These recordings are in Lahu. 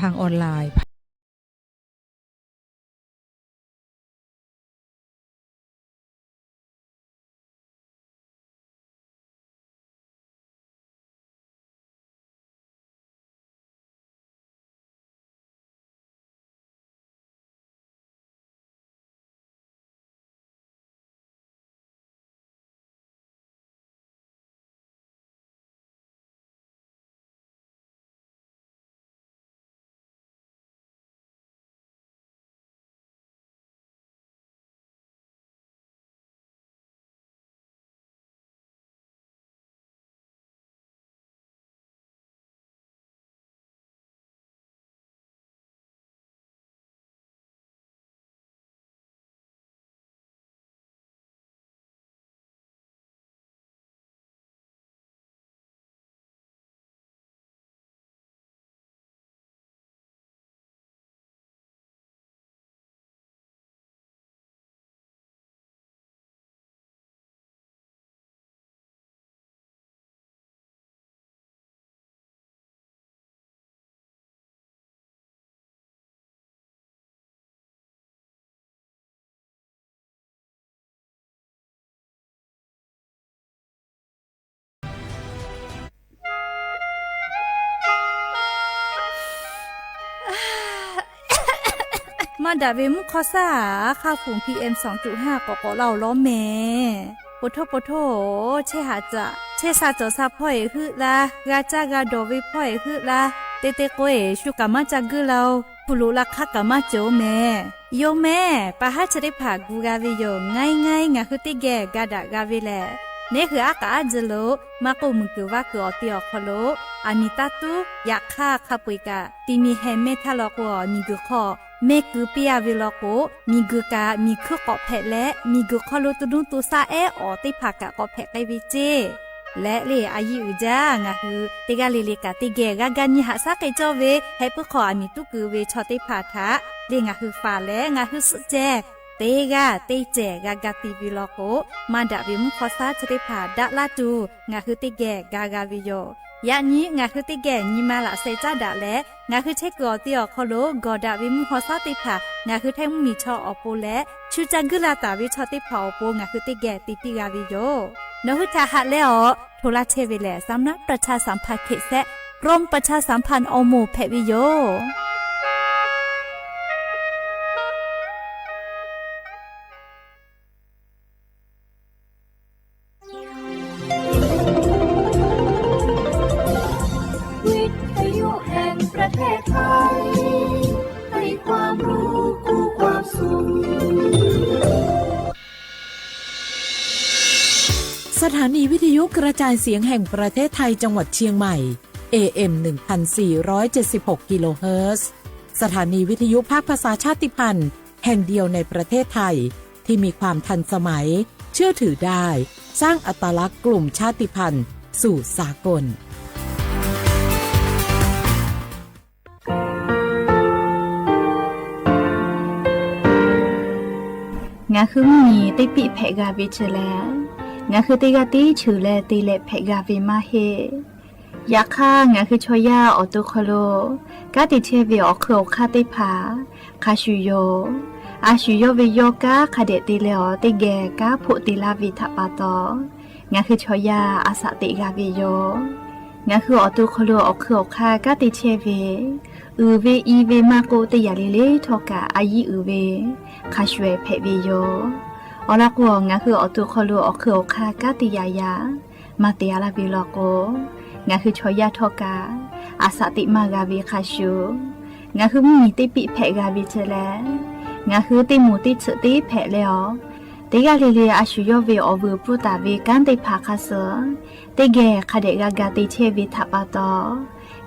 ทางออนไลน์ Maˇ daꞈ ve mvuhˇ hk'awˇ shaˉ, aˉ hk'aˇ fuˍ PM สองจุดห้า k'awꞈ k'awꞈ laˇ-oˬ lawˉ mehˍ. Poˬ htoˇ poˬ htoˇ-oˬ, chehˇ haꞈ caꞈ chehˇ sha cawˬ sha hpawˇ-eˬ heuˆ laˇ, g'a caˇ g'a dawˬ ve hpawˇ-eˬ heuˆ laˇ, te te k'o-eˬ shu kaꞈ maˇ ca guiˇ laˇ-oˬ, hpu loꞈ la hk'aˇ kaꞈ maˇ cawˬ-oˬ mehˍ. Yoˬ mehˍ, pa haˉ chi teˇ hpaˍ gu g'a ve yoˬ. Ngaˇ iˉ ngaˇ iˉ ngaˬ hui teˇ geh ga daꞈ g'a ve lehˬ, neˉ hui aˉ k'aꞈ aˉ ji lo maˇ k'oˆ, muiˬ guiˬ vaˇ kuiˬ awˬ te awˬ hk'aw lo aˬ miˍ taˇ tuˉ yaꞈ hk'aˇ hk'a peu-eˬ kaꞈ ti mi heh mehˇ htaˇ law k'o, miˬ guiˬ hk'aw mehˇ keu piˇ-a ve law k'o, miˬ guiˬ kaꞈ miˬ hkuiˇ k'awꞈ hpehꞈ leh, miˬ guiˬ hk'aw lo to nuˇ to shaˆ ehˉ awˬ teˇ hpaˍ kaꞈ k'awꞈ hpehꞈ k'ai ve ceˇ. Leh le a yiˇ uiˍ jaˇ, ngaˬ hui teˇ g'aˇ le le kaꞈ teˇ geh g'a ga nyi haꞈ shaˉ k'ai cawˇ ve, heh puiˉ hk'aw aˬ miˍ tuˉ keu ve chaw teˇ hpaˍ htaꞈ le ngaˬ hui faˍ leh ngaˬ hui suhˆ ceh teˇ g'aˇ teˇ cehˬ g'a ga ti ve law k'o, maˇ daꞈ ve mvuhˇ hk'awˇ shaˉ chi teˇ hpaˍ daꞈ laˇ tuˬ ngaˬ hui teˇ geh ga g'a ve yoˬ. Yaꞈ nyi ngaˬ hui teˇ geh nyi ma laꞈ sheh caˉ daꞈ leh, ngaˬ hui chehˇ kuiˬ awˬ te awˬ hk'aw lo gawˬ daꞈ ve mvuhˇ hk'awˇ shaˉ teˇ hpaˍ ngaˬ hui htaiˇ mvuhˇmiˬ chaw awˬ pon leh, shu ca guiˇ la taˍ ve chaw teˇ hpaˍ awˬ pon ngaˬ hui teˇ geh te piˇ g'a ve yoˬ. Nawˬ hui htaꞈ haꞈ leh-awˬ hto laˇ chehˇ ve lehˬ, สำนักประชาสัมพันธ์เขต แซะ กรมประชาสัมพันธ์ awˬ moˍ hpehꞈ ve yoˬ. สถานีวิทยุกระจายเสียงแห่งประเทศไทย จังหวัดเชียงใหม่ เอเอ็ม หนึ่งพันสี่ร้อยเจ็ดสิบหก กิโลเฮิรตซ์ สถานีวิทยุภาคภาษาชาติพันธุ์แห่งเดียวในประเทศไทย ที่มีความทันสมัย เชื่อถือได้ สร้างอัตลักษณ์กลุ่มชาติพันธุ์สู่สากล Ngaˬ hui mvuhˇmiˬ teˇ piˆ hpehꞈ g'a ve chi lehˬ, ngaˬ hui teˇ g'aˇ tiˉ cheuˬ leh te leh hpehꞈ g'a ve maˇ heˆ. Yaꞈ hk'aˇ, ngaˬ hui chaw yaˇ awˬ to hk'aw lo kanˉ te chehˇ ve awˬ hk'eun awˬ hk'aˇ teˇ hpaˍ hk'a shuˍ yoˬ. A shuˍ yawˇ ve yawˇ kanˉ hk'a dehꞈ te leh awˬ teˇ geh kanˉ hpoˆ te laˇ ve htaꞈ pa taw, ngaˬ hui chaw yaˇ a shaꞈ teꞈ g'a ve yoˬ. Ngaˬ hui awˬ to hk'aw lo awˬ hk'eun awˬ hk'aˇ kanˉ te chehˇ ve, uiˍ ve i ve maˇ k'oˆ, teˇ yanˇ le le htawˇ kaꞈ a yiˇ uiˍ ve hk'a shuˍ-ehˍ hpehꞈ ve yoˬ. Awˬ lawn k'o, ngaˬ hui awˬ to hk'aw lo awˬ hk'eun awˬ hk'aˇ kanˉ te yaꞈ yaꞈ maˇ te-a laˇ ve law k'o, ngaˬ hui chaw yaˇ htawˇ kaꞈ a shaꞈ teꞈ maˇ g'a ve hk'a shuˍ, ngaˬ hui mvuhˇmiˬ teˇ piˆ hpehꞈ g'a ve chi lehˬ, ngaˬ hui teˇ moˍ teˇ tsuhꞈ teˇ hpehꞈ leh awˬ, teˇ g'aˇ le le a shuˍ yawˇ ve awˬ vuiˬ pfuhˇ taˍ ve kanˉ teˇ hpaˍ hk'a suh teˇ geh hk'a dehꞈ g'a ga te chehˇ ve htaꞈ pa taw,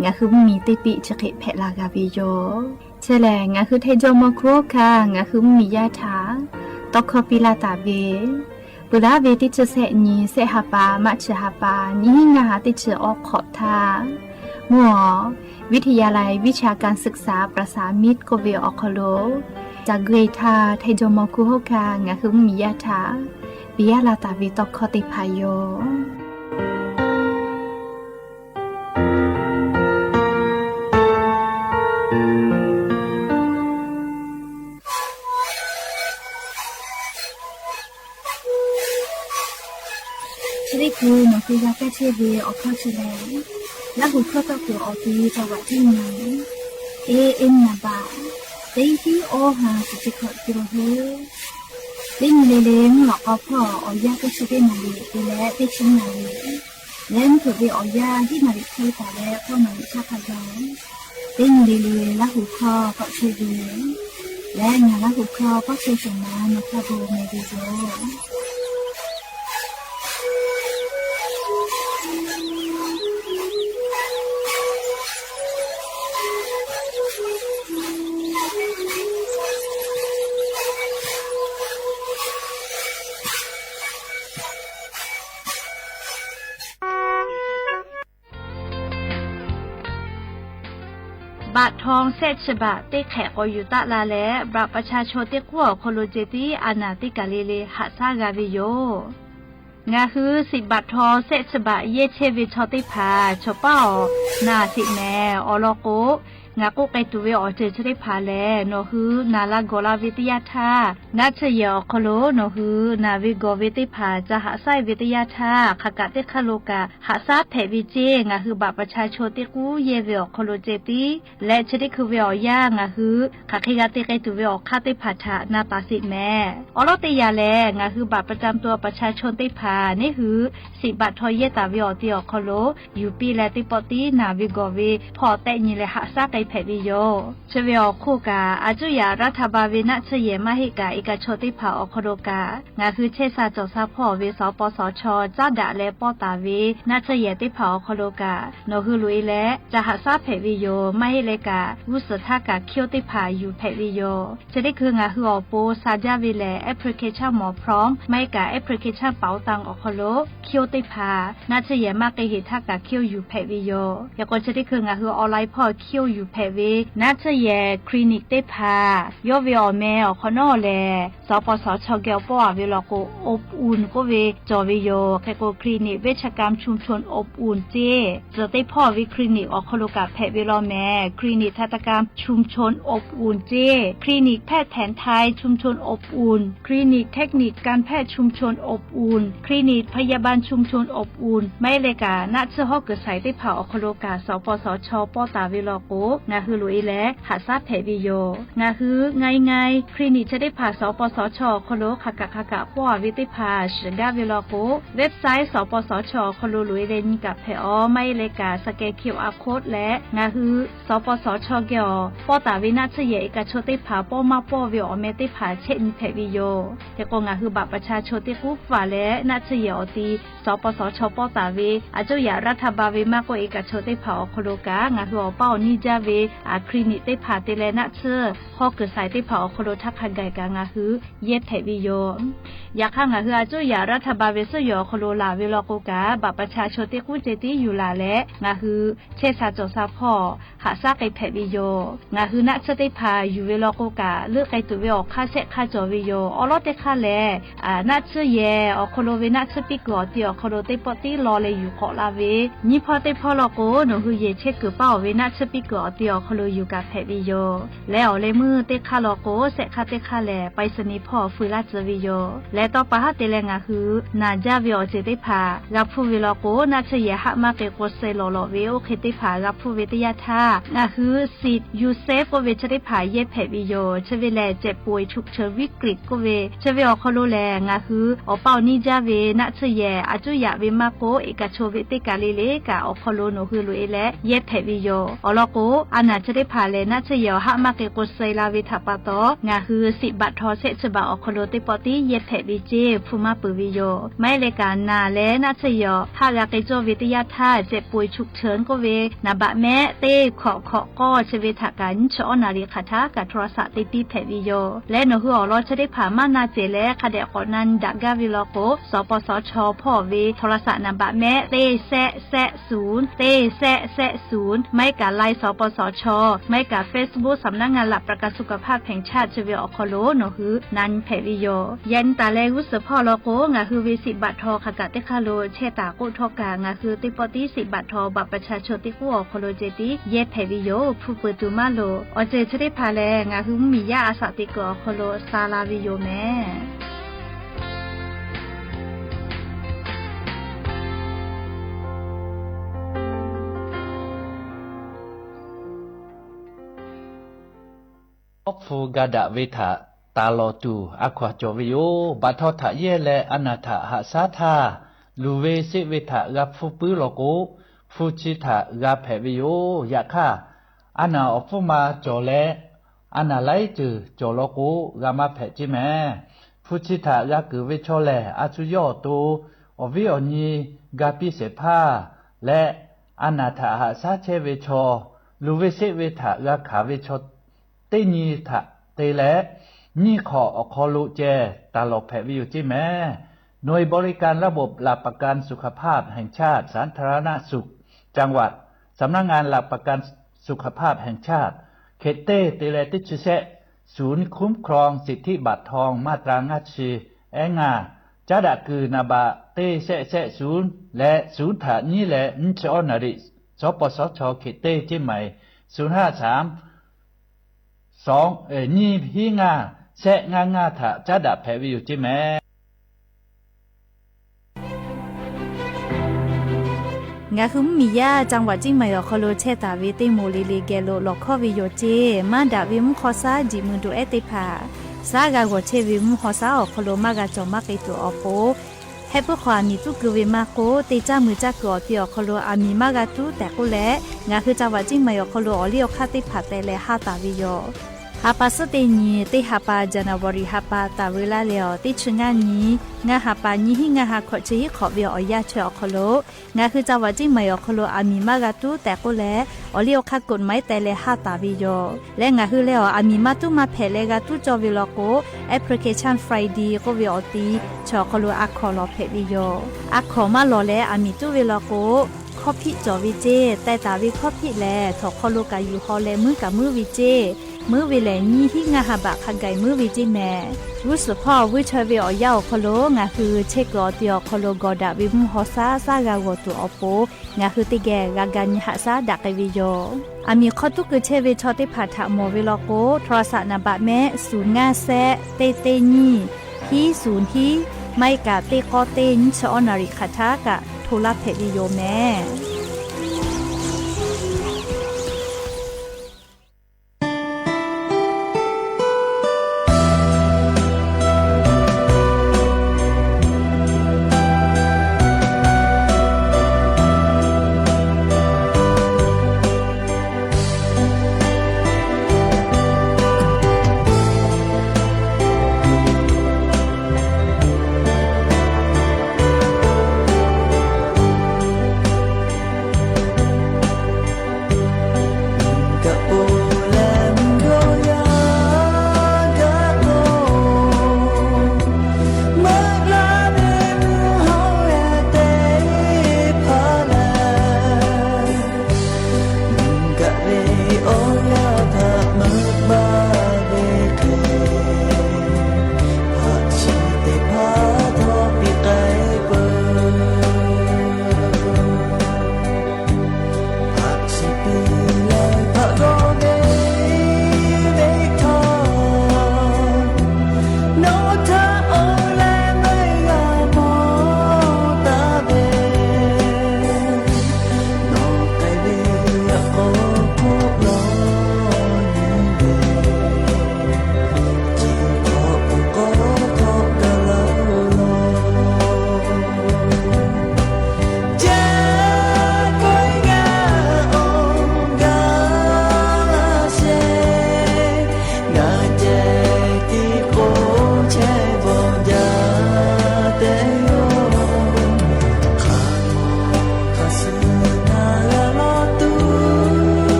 ngaˬ hui mvuhˇmiˬ teˇ piˆ chi hk'e hpehꞈ la g'a ve yoˬ. Chi lehˬ, ngaˬ hui Htaiˇ jawˇmawˇ hkunˉ hawˉ hkanˇ ngaˬ hui mvuhˇmiˬ yaˇ htaꞈ tawˇ hkawˇ piˇ laˇ taˍ ve, peuˬ laˉ ve teˇ chi sehˆ nyi, sehˆ ha pa, March ha pa, nyiˇ hinˉ ngaˇ ha teˇ chi awˬ hk'awꞈ htaˇ, mvuhˇ awˬ วิทยาลัยวิชาการศึกษาประสานมิตร k'oˆ ve awˬ hk'aw lo ca gui htaˇ, Htaiˇ jawˇmawˇ hkunˉ hawˉ hkanˇ ngaˬ hui mvuhˇmiˬ yaˇ htaꞈ piˇ laˇ taˍ ve tawˇ hkawˇ teˇ hpaˍ yoˬ. Chi teˇ hkui nawˬ hui g'a kaˇ chehˇ ve awˬ hkawˇ chi lehˬ, Laˇ huˍ hkawˇ tawˆ kuiˬ awˬ ti taw g'aꞈ teˇ nyi, e e naˍ baꞈ, teˇ hiˉ awˇ ha shiˍ chi hkawꞈ te lo hu. Teˇ nyi le le mvuhˇ lawꞈ k'aw hpawˇ awˬ yanˇ teˇ chi teˇ naˍ riˍ te leh teˇ chi naˍ riˍ, leh mvuhˇ hpeuꞈ ve awˬ yanˇ hiˉ naˍ riˍ hk'e taˍ leh k'awˇ naˍ riˍ chaˇ hk'a gaˬ. Teˇ nyi le le Laˇ huˍ hkawˇ k'awꞈ chehˇ ve yoˬ. Leh ngaˬ Laˇ huˍ hkawˇ k'awꞈ chehˇ shawˍ ma nawˬ hk'a gu meh ve yoˬ. Baꞈ htaw shehˆ chi baꞈ teˇ hk'ehꞈ k'awꞈ yuˬ taˆ la leh, บัตรประชาชน teˇ k'uˉ awˬ hk'aw lo ceh tiˉ a naˍ teˇ kaˬ le le haꞈ shaˉ g'a ve yoˬ. Ngaˬ hui shiˍ baꞈ htaw shehˆ chi baꞈ yehˇ chehˇ ve chaw teˇ hpaˍ chaw paˉ awˬ naˍ shiˍ mehˍ awˬ lawn k'o, ngaˬ k'oˆ k'ai tuˬ ve awˬ ceuˬ chi teˇ hpaˍ lehˬ, nawˬ hui naˍ la gawˬ la ve teˇ yanˇ htaˇ, naˆ tsuhˇ yehˬ awˬ hk'aw lo nawˬ hui naˍ ve gawˬ ve teˇ hpaˍ ca haꞈ shaˉ ve teˇ yanˇ htaˇ, hk'aˬ kaꞈ teˇ hk'aˇ lo kaꞈ haꞈ shaˉ hpehꞈ ve ceˇ. Ngaˬ hui บัตรประชาชน teˇ k'uˉ yehˇ ve awˬ hk'aw lo ceh tiˉ leh, chi teˇ hkui ve awˬ yanˇ ngaˬ hui hk'aˬ hk'e g'a te k'ai tuˬ ve awˬ hk'aˇ teˇ hpaˍ htaꞈ na taˍ sheˍ mehˍ. Awˬ lawn teˇ yanˇ lehˬ, ngaˬ hui บัตรประจำตัวประชาชน teˇ hpaˍ neˇ hui shiˍ baꞈ htaw yehˇ taˍ ve awˬ ti awˬ hk'aw lo yuˬ piˇ leh, teˇ pawˆ tiˉ naˍ ve gawˬ ve hpawˇ tehˆ nyi leh haꞈ shaˉ k'ai hpehꞈ ve yoˬ. Chi ve awˬ hk'oˆ kaꞈ, a cuˇ yaꞈ รัฐบาล ve naˆ tsuhˇ yehˬ maˇ heˆ kaꞈ, e kaꞈ chaw teˇ hpaˍ awˬ hk'aw lo kaꞈ, ngaˬ hui chehˇ sha cawˬ sha hpawˇ ve สปสช. caˉ daꞈ leh pawˇ taˍ ve naˆ tsuhˇ yehˬ teˇ hpaˍ awˬ hk'aw lo kaꞈ, nawˬ hui loꞈ e leh ca haꞈ shaˉ hpehꞈ ve yoˬ. Maˇ heˆ leh kaꞈ, g'uˇ suhˍ htaˇ kaꞈ คิว teˇ hpaˍ yuˬ hpehꞈ ve yoˬ. Chi teˇ hkui ngaˬ hui awˬ pon sha jaˇ ve lehˬ, application หมอพร้อม maˇ heˆ kaꞈ application เป๋าตัง awˬ hk'aw lo คิว teˇ hpaˍ naˆ tsuhˇ yehˬ maˇ k'ai heˍ htaˇ kaꞈ คิว yuˬ hpehꞈ ve yoˬ. Hk'e k'o, chi teˇ hkui ngaˬ hui online hpawˇ คิว yuˬ hpehꞈ ve naˆ tsuhˇ yehˬ คลินิก teˇ hpaˍ yawˇ ve awˬ meh awˬ hk'awꞈ nawˉ lehˬ, สปสช. geh awˬ pawˆ a ve law k'o, อบอุ่น k'oˆ ve cawˬ ve yoˬ. Hk'e k'o, คลินิกเวชกรรมชุมชนอบอุ่น ceˇ, tcuh teˇ hpawˇ ve คลินิก awˬ hk'aw lo kaꞈ hpehꞈ ve law mehˍ. คลินิกทันตกรรมชุมชนอบอุ่น ceˇ, คลินิกแพทย์แผนไทยชุมชนอบอุ่น คลินิกเทคนิคการแพทย์ชุมชนอบอุ่น คลินิกพยาบาลชุมชนอบอุ่น maˇ heˆ leh kaꞈ, naˆ tsuhˇ hawˉ kuiˬ shaiˍ teˇ hpaˍ awˬ hk'aw lo kaꞈ สปสช. pawˇ taˍ ve law k'o, ngaˬ hui loꞈ e leh haꞈ shaˉ hpehꞈ ve yoˬ. Ngaˬ hui ง่ายๆ คลินิก chi teˇ hpaˍ สปสช. awˬ hk'aw lo hk'a kaꞈ hk'a kaꞈ pawˇ a ve teˇ hpaˍ shiˍ gaˇ ve law k'o, website สปสช. awˬ hk'aw lo loꞈ e leh nyi kaꞈ hpehꞈ aˬ. Maˇ heˆ leh kaꞈ, scan QR code leh ngaˬ hui สปสช. geh awˬ pawˇ taˍ ve naˆ tsuhˇ yehˬ e kaꞈ chaw teˇ hpaˍ pawˇ maˇ pawˇ ve awˬ meh teˇ hpaˍ chehˇ nyi hpehꞈ ve yoˬ. Hk'e k'o, ngaˬ hui บัตรประชาชน teˇ k'uˉ faˍ leh naˆ tsuhˇ yehˬ awˬ ti สปสช. pawˇ taˍ ve a cuˇ yaꞈ รัฐบาล ve maˇ k'oˆ, e kaꞈ chaw teˇ hpaˍ awˬ hk'aw lo kaꞈ ngaˬ hui awˬ paˇ awˬ niˇ jaˇ ve คลินิก teˇ hpaˍ te leh naˆ tsuhˇ hawˉ kuiˬ shaiˍ teˇ hpaˍ awˬ hk'aw lo htaˇ hk'a gaˬ kaꞈ ngaˬ hui yehˇ hpehꞈ ve yoˬ. Yaꞈ hk'aˇ, ngaˬ hui a cuˇ yaꞈ รัฐบาล ve suhˉ yawˬ awˬ hk'aw lo laˬ ve law k'o kaꞈ, บัตรประชาชน teˇ k'uˉ ceh tiˉ yuˬ laˬ leh ngaˬ hui chehˇ sha cawˬ sha hpawˇ haꞈ shaˉ k'ai hpehꞈ ve yoˬ. Ngaˬ hui naˆ tsuhˇ teˇ hpaˍ yuˬ ve law k'o kaꞈ, leuˆ k'ai tuˬ ve awˬ hk'aˇ shehˆ hk'aˇ cawˬ ve yoˬ. Awˬ lawn teˇ hk'aˇ lehˬ, naˆ tsuhˇ yehˬ awˬ hk'aw lo ve naˆ tsuhˇ piˇ kuiˬ awˬ ti awˬ hk'aw lo teˇ pawˆ tiˉ law leh yuˬ k'awꞈ la ve, nyiˇ hpawˇ teˇ hpawˇ law k'o, nawˬ hui yehˬ chehˇ kuiˬ paˇ awˬ ve naˆ tsuhˇ piˇ kuiˬ awˬ ti awˬ hk'aw lo yuˬ kaꞈ hpehꞈ ve yoˬ. Leh awˬ leh meuˇ teˇ hk'aˇ law k'o, shehˆ hk'aˇ teˇ hk'aˇ lehˬ ไปรษณีย์ hpawˇ feu laˇ tcuh ve yoˬ. Leh tawˇ pa haˉ te leh ngaˬ hui naˬ jaˇ ve awˬ ceuˬ teˇ hpaˍ g'a hpuˇ ve law k'o, naˆ tsuhˇ yehˬ haˆ maˇ k'e k'o suh lawˬ lawꞈ ve oˇ hk'e teˇ hpaˍ g'a hpuˇ ve teˇ yanˇ htaˇ, ngaˬ hui สิทธิ์ยูเซฟ k'oˆ ve chi teˇ hpaˍ yehˇ hpehꞈ ve yoˬ. Chi ve lehˬ, เจ็บป่วยฉุกเฉินวิกฤต k'oˆ ve chi ve awˬ hk'aw lo lehˬ, ngaˬ hui awˬ paˇ awˬ niˇ jaˇ ve naˆ tsuhˇ yehˬ a cuˇ yaꞈ ve maˇ k'oˆ, e kaꞈ chaw ve teˇ kaˬ le le kaꞈ awˬ hk'aw lo nawˬ hui loꞈ e leh yehˇ hpehꞈ ve yoˬ. Awˬ lawn k'o, a naˬ chi teˇ hpaˍ lehˬ naˆ tsuhˇ yehˬ awˬ haˆ maˇ k'e k'o suh la ve htaꞈ pa taw, ngaˬ hui สิทธิ์บัตรทอง shehˆ chi baꞈ awˬ hk'aw lo teˇ pawˆ tiˉ yehˇ hpehꞈ ve ceˇ hpu maˇ peuˬ ve yoˬ. Maˇ heˆ leh kaꞈ, naˬ leh naˆ tsuhˇ yehˬ awˬ haˆ g'a k'e cawˇ ve teˇ yanˇ htaˇ, เจ็บป่วยฉุกเฉิน k'oˆ ve naˍ baꞈ mehˆ teˇ hkawꞈ hkawꞈ k'awˇ chi ve htaꞈ kaꞈ nyiˇ chi awˉ naˍ riˍ hk'aˬ htaˇ kaꞈ โทรศัพท์ te piˇ hpehꞈ ve yoˬ. Leh nawˬ hui awˬ lawn chi teˇ hpaˍ maˇ na cehˬ leh hk'a dehꞈ k'awꞈ na nyi daꞈ gaˇ ve law k'o, สปสช. ปสช. พ่อเวทโทรศัพท์นามบัตรแม่ เต้แซะแซะศูนย์ เต้แซะแซะศูนย์ ไม้กา ไลน์ สปสช. ไม้กา Facebook สำนักงานหลักประกันสุขภาพแห่งชาติ chi ve awˬ hk'aw lo nawˬ hui na nyi hpehꞈ ve yoˬ. Yaꞈ nyi taˍ leh g'uˇ suhˍ hpawˇ law k'o, ngaˬ hui ve สิทธิ์บัตรทอง hk'a kaꞈ teˇ hk'aˇ lo chehˇ taˍ k'oˆ htawˇ kaꞈ, ngaˬ hui teˇ pawˆ tiˉ สิทธิ์บัตรทอง บัตรประชาชน teˇ k'oˆ awˬ hk'aw lo ceh tiˉ yehˇ hpehꞈ ve yoˬ. Hpu peuˬ tuˬ maˇ loˍ. Awˬ ceuˬ chi teˇ hpaˍ lehˬ, ngaˬ hui mvuhˇmiˬ yaˇ a shaꞈ teꞈ kuiˬ awˬ hk'aw lo sha la ve yoˬ mehˍ. Awˉ hpu ga daꞈ ve htaꞈ taˍ lawˬ tuˬ a hkaw-anˬ cawˬ ve yoˬ. Baꞈ htawˇ htaꞈ yehˇ leh a naˬ htaꞈ haꞈ shaˉ htaˇ, luˬ ve sheˆ ve htaꞈ g'a hpfuhˇ puiˉ law k'o, hpu chi htaꞈ g'a hpehꞈ ve yoˬ. Yaꞈ hk'aˇ, a naˬ awˬ hpfuhˇ ma cawˬ leh a naˬ laiˉ ceuˬ cawˬ law k'o, g'a maˇ hpehꞈ ceˇ mehˍ. Hpu chi htaꞈ g'a keunˍ ve chaw lehˬ, a shu yawˇ awˬ to awˬ viˉ awˬ nyi ga piˇ shehˍ hpaˇ leh, a naˬ htaꞈ haꞈ shaˉ chehˇ ve chaw, luˬ ve sheˆ ve htaꞈ g'a hkanˍ ve chaw teˇ nyi htaꞈ te leh, nyiˇ hk'awꞈ awˬ hk'aw lo ceh taˍ lawˬ hpehꞈ ve yoˬ ceˇ mehˍ. หน่วยบริการระบบหลักประกันสุขภาพแห่งชาติ สาธารณสุขจังหวัด สำนักงานหลักประกันสุขภาพแห่งชาติ hk'e teˇ te leh teˇ chi shehˆ ศูนย์คุ้มครองสิทธิบัตรทองมาตรา ngaˇ chi ehˉ ngaˇ, caˉ daꞈ kuiˬ naˍ baꞈ teˇ shehˆ shehˆ ศูนย์ leh ศูนย์ htaꞈ nyiˉ leh nyiˇ chi awˇ naˍ riˍ, สปสช. hk'e teˇ ceˇ mehˍ. ศูนย์ห้าสาม nyiˇ hiˉ ngaˇ shehˆ ngaˇ ngaˇ htaꞈ caˉ daꞈ hpehꞈ ve yoˬ ceˇ mehˍ. Ngaˬ hui mvuhˇmiˬ yaˇ จังหวัดเชียงใหม่ awˬ hk'aw lo chehˇ taˍ ve teˇ moˍ le le geh lo lawˬ hkawˇ ve yoˬ ceˇ. Maˇ daꞈ ve mvuhˇ hk'aw shaˉ jiꞈ mui duˬ ehˉ teˇ hpaˍ, shaˉ g'a g'awˬ chehˇ ve mvuhˇ hk'aw shaˉ awˬ hk'aw lo maˇ g'a cawˬ maˇ k'ai tuˬ awˬ pon, heh puiˉ hk'aw aˬ miˍ tuˉ keu ve maˇ k'oˆ, teˇ caˇ mui caˇ kuiˬ awˬ ti awˬ hk'aw lo aˬ miˍ maˇ g'a tuˉ tehꞈ k'oˆ leh, ngaˬ hui จังหวัดเชียงใหม่ awˬ hk'aw lo awˬ liˇ awˬ hk'aˇ teˇ hpaˍ teh leh haˇ taˍ ve yoˬ. Ha pa suhˉ teˇ nyi, teˇ ha pa January ha pa taˍ veu laˇ leh awˬ teˇ chi ngaˇ nyi, ngaˇ ha pa nyiˇ hiˉ ngaˇ ha hkawꞈ chi hiˉ hk'awꞈ ve awˬ yanˇ chi awˬ hk'aw lo, ngaˬ hui จังหวัดเชียงใหม่ awˬ hk'aw lo aˬ miˍ maˇ g'a tuˉ tehꞈ k'oˆ leh, awˬ liˇ awˬ hk'aˇ กฎหมาย teh leh haˇ taˍ ve yoˬ. Leh ngaˬ hui leh awˬ aˬ miˍ maˇ tuˉ maˇ hpehꞈ leh g'a tuˉ cawˇ ve law k'o, application Friday k'oˆ ve awˬ ti chi awˬ hk'aw lo a hkawnˍ lawˬ hpehꞈ ve yoˬ. A hkawnˍ maˇ lawˬ leh aˬ miˍ tuˉ ve law k'o, hkawˇ hpiˆ cawˬ ve ceˇ. Teh taˍ ve hkawˇ hpiˆ lehˬ, htawnˍ hk'aw lo kaꞈ yuˬ haw leh muiˉ kaꞈ muiˉ ve ceˇ. Muiˉ ve lehˬ, nyiˇ hiˉ ngaˇ ha baꞈ hk'a gaˬ muiˉ ve ceˇ mehˍ. G'uˇ suhˍ hpawˇ vuiˇ chaweh ve awˬ yanˇ awˬ hk'aw lo ngaˬ hui chehˇ kuiˬ awˬ ti awˬ hk'aw lo gawˬ daꞈ ve mvuhˇ hk'aw shaˉ shaˉ g'a g'awˬ tuˬ awˬ pon, ngaˬ hui teˇ geh g'a ga nyi haꞈ shaˉ daꞈ k'ai ve yoˬ. Aˬ miˍ hk'aw tuˉ keu chehˇ ve chaw teˇ hpaˍ htaꞈ mawˬ ve law k'o, โทรศัพท์ naˍ baꞈ mehˆ ศูนย์ห้าแซะ teˇ teˇ nyiˇ hiˉ ศูนย์ hiˉ, maˇ heˆ kaꞈ teˇ k'awˇ teˇ nyiˇ chi awˇ naˍ riˍ hk'aˬ htaˇ kaꞈ โทร laˇ hpehꞈ ve yoˬ mehˍ.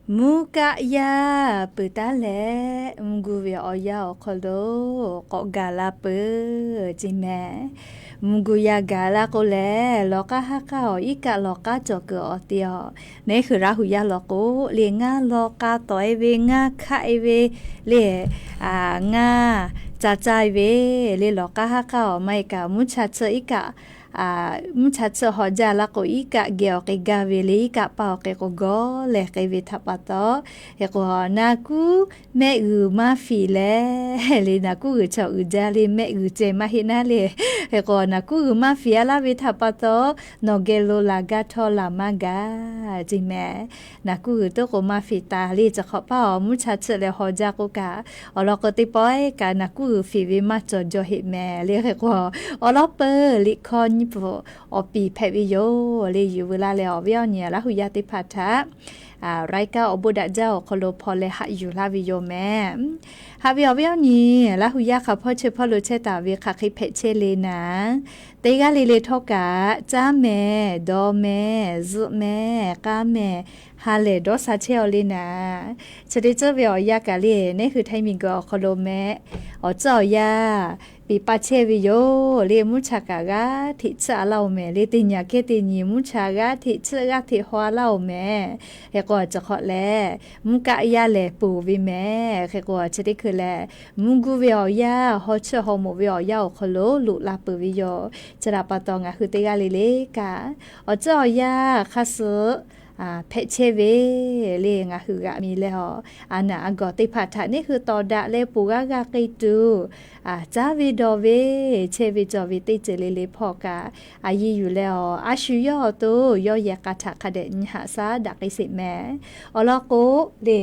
Mvuhˇ kaˆ yaˇ peuˬ taˉ leh, mvuhˇ gu ve awˬ yanˇ awˬ hk'aw lo k'awꞈ gaˬ la peuˬ ceˇ mehˍ. Mvuhˇ gu yaˇ gaˬ la k'o lehˬ, lawˬ k'aˇ haˉ k'aˇ awˬ iˉ kaˆ lawˬ k'aˇ cawˬ kuiˬ awˬ te awˬ, neˉ hui Laˇ hu yaˇ law k'o, le ngaˇ law k'a tawˍ e ve, ngaˇ hkaˆ e ve, le ngaˇ ca caˇ e ve, le lawˬ k'aˇ haˉ k'aˇ awˬ maˇ e kaꞈ mvuhˇ cha tsuhˆ iˉ kaˆ mvuhˇ cha tsuhˆ haw jaˇ la k'o, iˉ kaˆ geh awˬ k'e gaˇ ve le, iˉ kaˆ paˇ awˬ k'e k'o gawˇ leh k'ai ve htaꞈ pa taw, hk'e k'o naˬ kuˉ mehˆ g'uiˬ maˇ fiˍ leh, le naˬ kuˉ g'uiˬ chaw uiˍ jaˇ le, mehˆ g'uiˬ ceh maˇ heˆ naˉ le. Hk'e k'o naˬ kuˉ g'uiˬ maˇ fiˍ a laˇ ve htaꞈ pa taw, nawˬ geh lo laˬ gaˇ htawˇ laˬ maˇ gaˇ ceˇ mehˍ. Naˬ kuˉ g'uiˬ toˉ k'o maˇ fiˍ taˍ le, chi hk'awꞈ paˇ awˬ mvuhˇ cha tsuhˆ leh haw jaˇ k'oˆ kaꞈ, awˬ lawn k'o teˇ pawˆ kaꞈ naˬ kuˉ g'uiˬ fiˍ ve maˇ cawˬ jaw heˆ mehˍ le. Hk'e k'o awˬ lawn peuˬ liꞈ hkawˇ nyiˇ pfuhˍ awˬ piˍ hpehꞈ ve yoˬ le. Yuˬ veu laˇ leh awˬ viˉ awˬ nyi Laˇ hu yaˇ teˇ hpaˍ htaꞈ รายการ awˬ bon daꞈ jaˇ awˬ hk'aw lo hpaw leh haꞈ yuˬ laˇ ve yoˬ mehˍ. Haꞈ ve awˬ viˉ awˬ nyi, Laˇ hu yaˇ hk'a hpawˇ chehˇ hpawˇ lo chehˇ taˍ ve hk'aˬ hk'e hpehꞈ chehˇ le naˍ, teˇ g'aˇ le le htawˇ kaꞈ caˉ mehˍ, dawˇ mehˍ, zuhꞈ mehˍ, k'aˇ mehˍ, ha lehˬ dawˇ sha chehˇ aw le naˍ. Chi teˇ ceuˬ ve awˬ yanˇ kaꞈ le, neˉ hui Htaiˇ miˬguiˬ awˬ hk'aw lo mehˍ, awˬ ceuˬ awˬ yanˇ piˍ pa chehˇ ve yoˬ le. Mvuhˇ cha kaꞈ g'aˇ hteꞈ tsuhˆ a laˇ oˬ mehˍ le. Teˇ nyi kehˉ teˇ nyi mvuhˇ cha g'aˇ hteꞈ tsuhˆ g'aˇ hteꞈ haw a laˇ oˬ mehˍ. Hk'e k'o chi hk'awꞈ lehˬ, mvuhˇ kaˆ yaˇ lehˬ ponˬ ve mehˍ. Hk'e k'o chi teˇ hkui lehˬ, mvuhˇ gu ve awˬ yanˇ, haw cheuˆ haw moˍ ve awˬ yanˇ awˬ hk'aw lo loꞈ la peuˬ ve yoˬ. Chi htaꞈ pa taw ngaˬ hui teˇ g'aˇ le le kaꞈ, awˬ ceuˬ awˬ yanˇ hk'a suh hpehꞈ chehˇ ve le ngaˬ hui g'aꞈ mi leh a, a naˬ a gawˬ teˇ hpaˍ htaꞈ neˉ hui tawˍ daꞈ leh ponˬ g'aˇ g'aˇ k'ai tuˬ, caˉ ve dawˇ ve, chehˇ ve cawˬ ve teˇ ceuˬ le le hpawˇ kaꞈ, a yiˇ yuˬ leh a, a shu yawˇ awˬ to yawˇ yehˬ k'a htaꞈ hk'a dehꞈ nyi haꞈ shaˉ daꞈ k'ai sheˍ mehˍ. Awˬ lawn k'o le,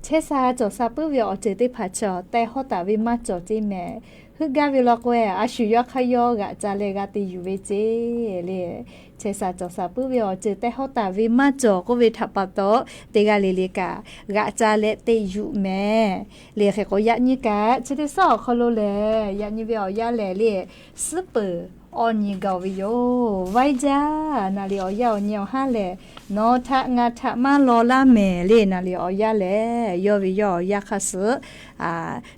chehˇ sha cawˬ sha puiˉ ve awˬ ceuˬ teˇ hpaˍ chaw tehˬ hawˉ taˍ ve maˇ cawˬ ceˇ mehˍ. Heuˆ gaˇ ve law k'o, a shu yawˇ hk'aˇ yawˇ g'aꞈ ca leh g'a te yuˬ ve ceˇ le. Chehˇ sha cawˬ sha puiˉ ve awˬ ceuˬ tehˬ hawˉ taˍ ve maˇ cawˬ k'oˆ ve htaꞈ pa taw, teˇ g'aˇ le le kaꞈ g'aꞈ ca leh te yuˬ mehˍ. Le hk'e k'o yaꞈ nyi kaꞈ chi teˇ suhˉ awˬ hk'aw lo lehˬ, yaꞈ nyi ve awˬ yanˇ lehˬ le, suhˉ peuˬ awˇ nyi gaˬ ve yoˬ. Vaiˇ jaˇ naˍ liꞈ awˬ yanˇ awˬ nyi awˬ haˉ lehˬ, nawˬ htaꞈ ngaˬ htaꞈ maˇ law laˇ mehˍ le. Naˍ liꞈ awˬ yanˇ lehˬ, yawˇ ve yawˇ awˬ yanˇ hk'a suh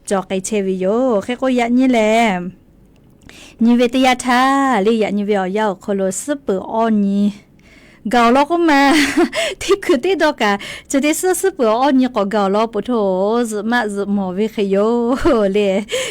cawˬ k'ai chehˇ ve yoˬ. Hk'e k'o yaꞈ nyi lehˬ, nyi ve teˇ yanˇ htaˇ le, yaꞈ nyi ve awˬ yanˇ awˬ hk'aw lo suhˉ peuˬ awˇ nyi gaˬ awˬ lawn k'oˆ ma, teˇ hkui teˇ dawˇ kaꞈ chi teˇ suhˉ suhˉ peuˬ awˇ nyi k'awꞈ gaˬ awˬ lawn poˬ hto, zuhꞈ maˆ zuhꞈ mawˬ ve hk'e yoˬ le.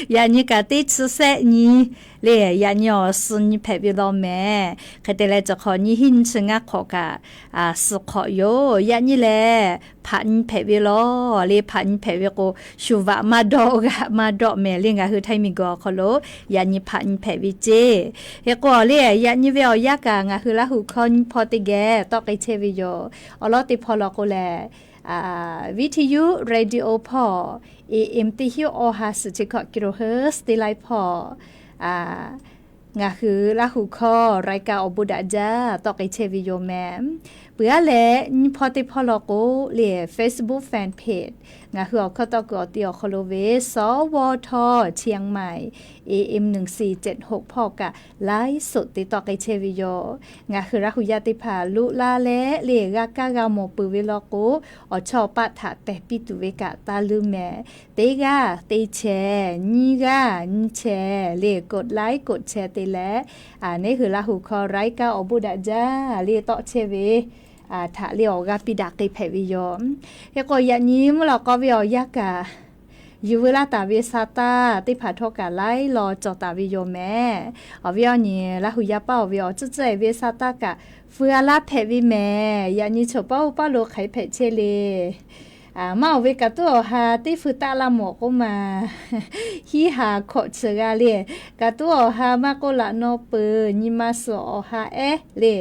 Yaꞈ nyi kaꞈ teˇ chi sehˆ nyi le, yaꞈ nyi awˬ suh nyi hpehꞈ ve law mehˍ. Hk'e te leh, chi hk'awꞈ nyi hiˉ nyi chi ngaˇ hk'awꞈ kaꞈ suh hk'awꞈ yoˬ. Yaꞈ nyi lehˬ, hpaꞈ nyi hpehꞈ ve law le. Hpaꞈ nyi hpehꞈ ve k'o, shu vaꞈ maˇ dawˆ g'aꞈ maˇ dawˆ mehˍ le. Ngaˬ hui Htaiˇ miˬguiˬ awˬ hk'aw lo yaꞈ nyi hpaꞈ nyi hpehꞈ ve ceˇ. Hk'e k'o le, yaꞈ nyi ve awˬ yanˇ kaꞈ ngaˬ hui Laˇ hu hkawˇ nyi hpawˇ teˇ geh tawˆ k'ai chehˇ ve yoˬ. Awˬ lawn teˇ hpawˇ law k'o lehˬ, viˉ hti yuˉ radio hpawˇ, A M teˇ hinˉ awˬ ha suhˍ chi hkawꞈ kilohertz teˇ laiˉ hpawˇ ngaˬ hui Laˇ hu hkawˇ รายการ awˬ bon daꞈ jaˇ tawˆ k'ai chehˇ ve yoˬ mehˍ. Peuˬ aˉ leh nyi hpawˇ teˇ hpawˇ law k'o le, Facebook fan page ngaˬ hui awˬ hkawˇ tawˆ kuiˬ awˬ ti awˬ hk'aw lo ve สวท เชียงใหม่ A M หนึ่งสี่เจ็ดหก hpawˇ kaꞈ ไลฟ์สด te tawˆ k'ai chehˇ ve yoˬ. Ngaˬ hui Laˇ hu yaˇ teˇ hpaˍ loꞈ la leh le g'a kaˇ g'a mawˬ peuˬ ve law k'o, awˬ chawˇ awˬ paˆ htaꞈ tehˬ piˇ tuˬ ve kaꞈ taˇ leuˉ mehˍ. Teˇ g'aˇ teˇ chehˇ, nyiˇ g'aˇ nyiˇ chehˇ le กดไลค์ กดแชร์ te leh, neˉ hui Laˇ hu hkawˇ รายการ awˬ bon daꞈ jaˇ le tawˆ chehˇ ve htaꞈ le awˬ g'aˇ piˇ daꞈ k'ai hpehꞈ ve yoˬ. Hk'e k'o yaꞈ nyi mvuhˇ lawꞈ k'aw ve awˬ yanˇ kaꞈ, yuˬ veu laˇ taˍ ve sa taˇ teˇ hpaˍ htawˇ kaꞈ laiˉ law cawˬ taˍ ve yoˬ mehˍ. Awˬ viˉ awˬ nyi, Laˇ hu yaˇ paˇ awˬ ve awˬ tcuhˉ tcuhˉ e ve sa taˇ kaꞈ feu a laˇ hpehꞈ ve mehˍ. Yaꞈ nyi choˬ paˇ oˇ paˇ lo hk'aˬ hk'e hpehꞈ chehˇ le. Maˇ oˬ ve kaꞈ tuˉ awˬ ha teˇ feu taˆ laˇ mawˬ k'oˆ ma, hiˉ ha hkawꞈ chi g'a le. Kaꞈ tuˉ awˬ ha maˇ k'oˆ laꞈ naw peuˬ nyi ma suhˍ awˬ ha ehˉ le,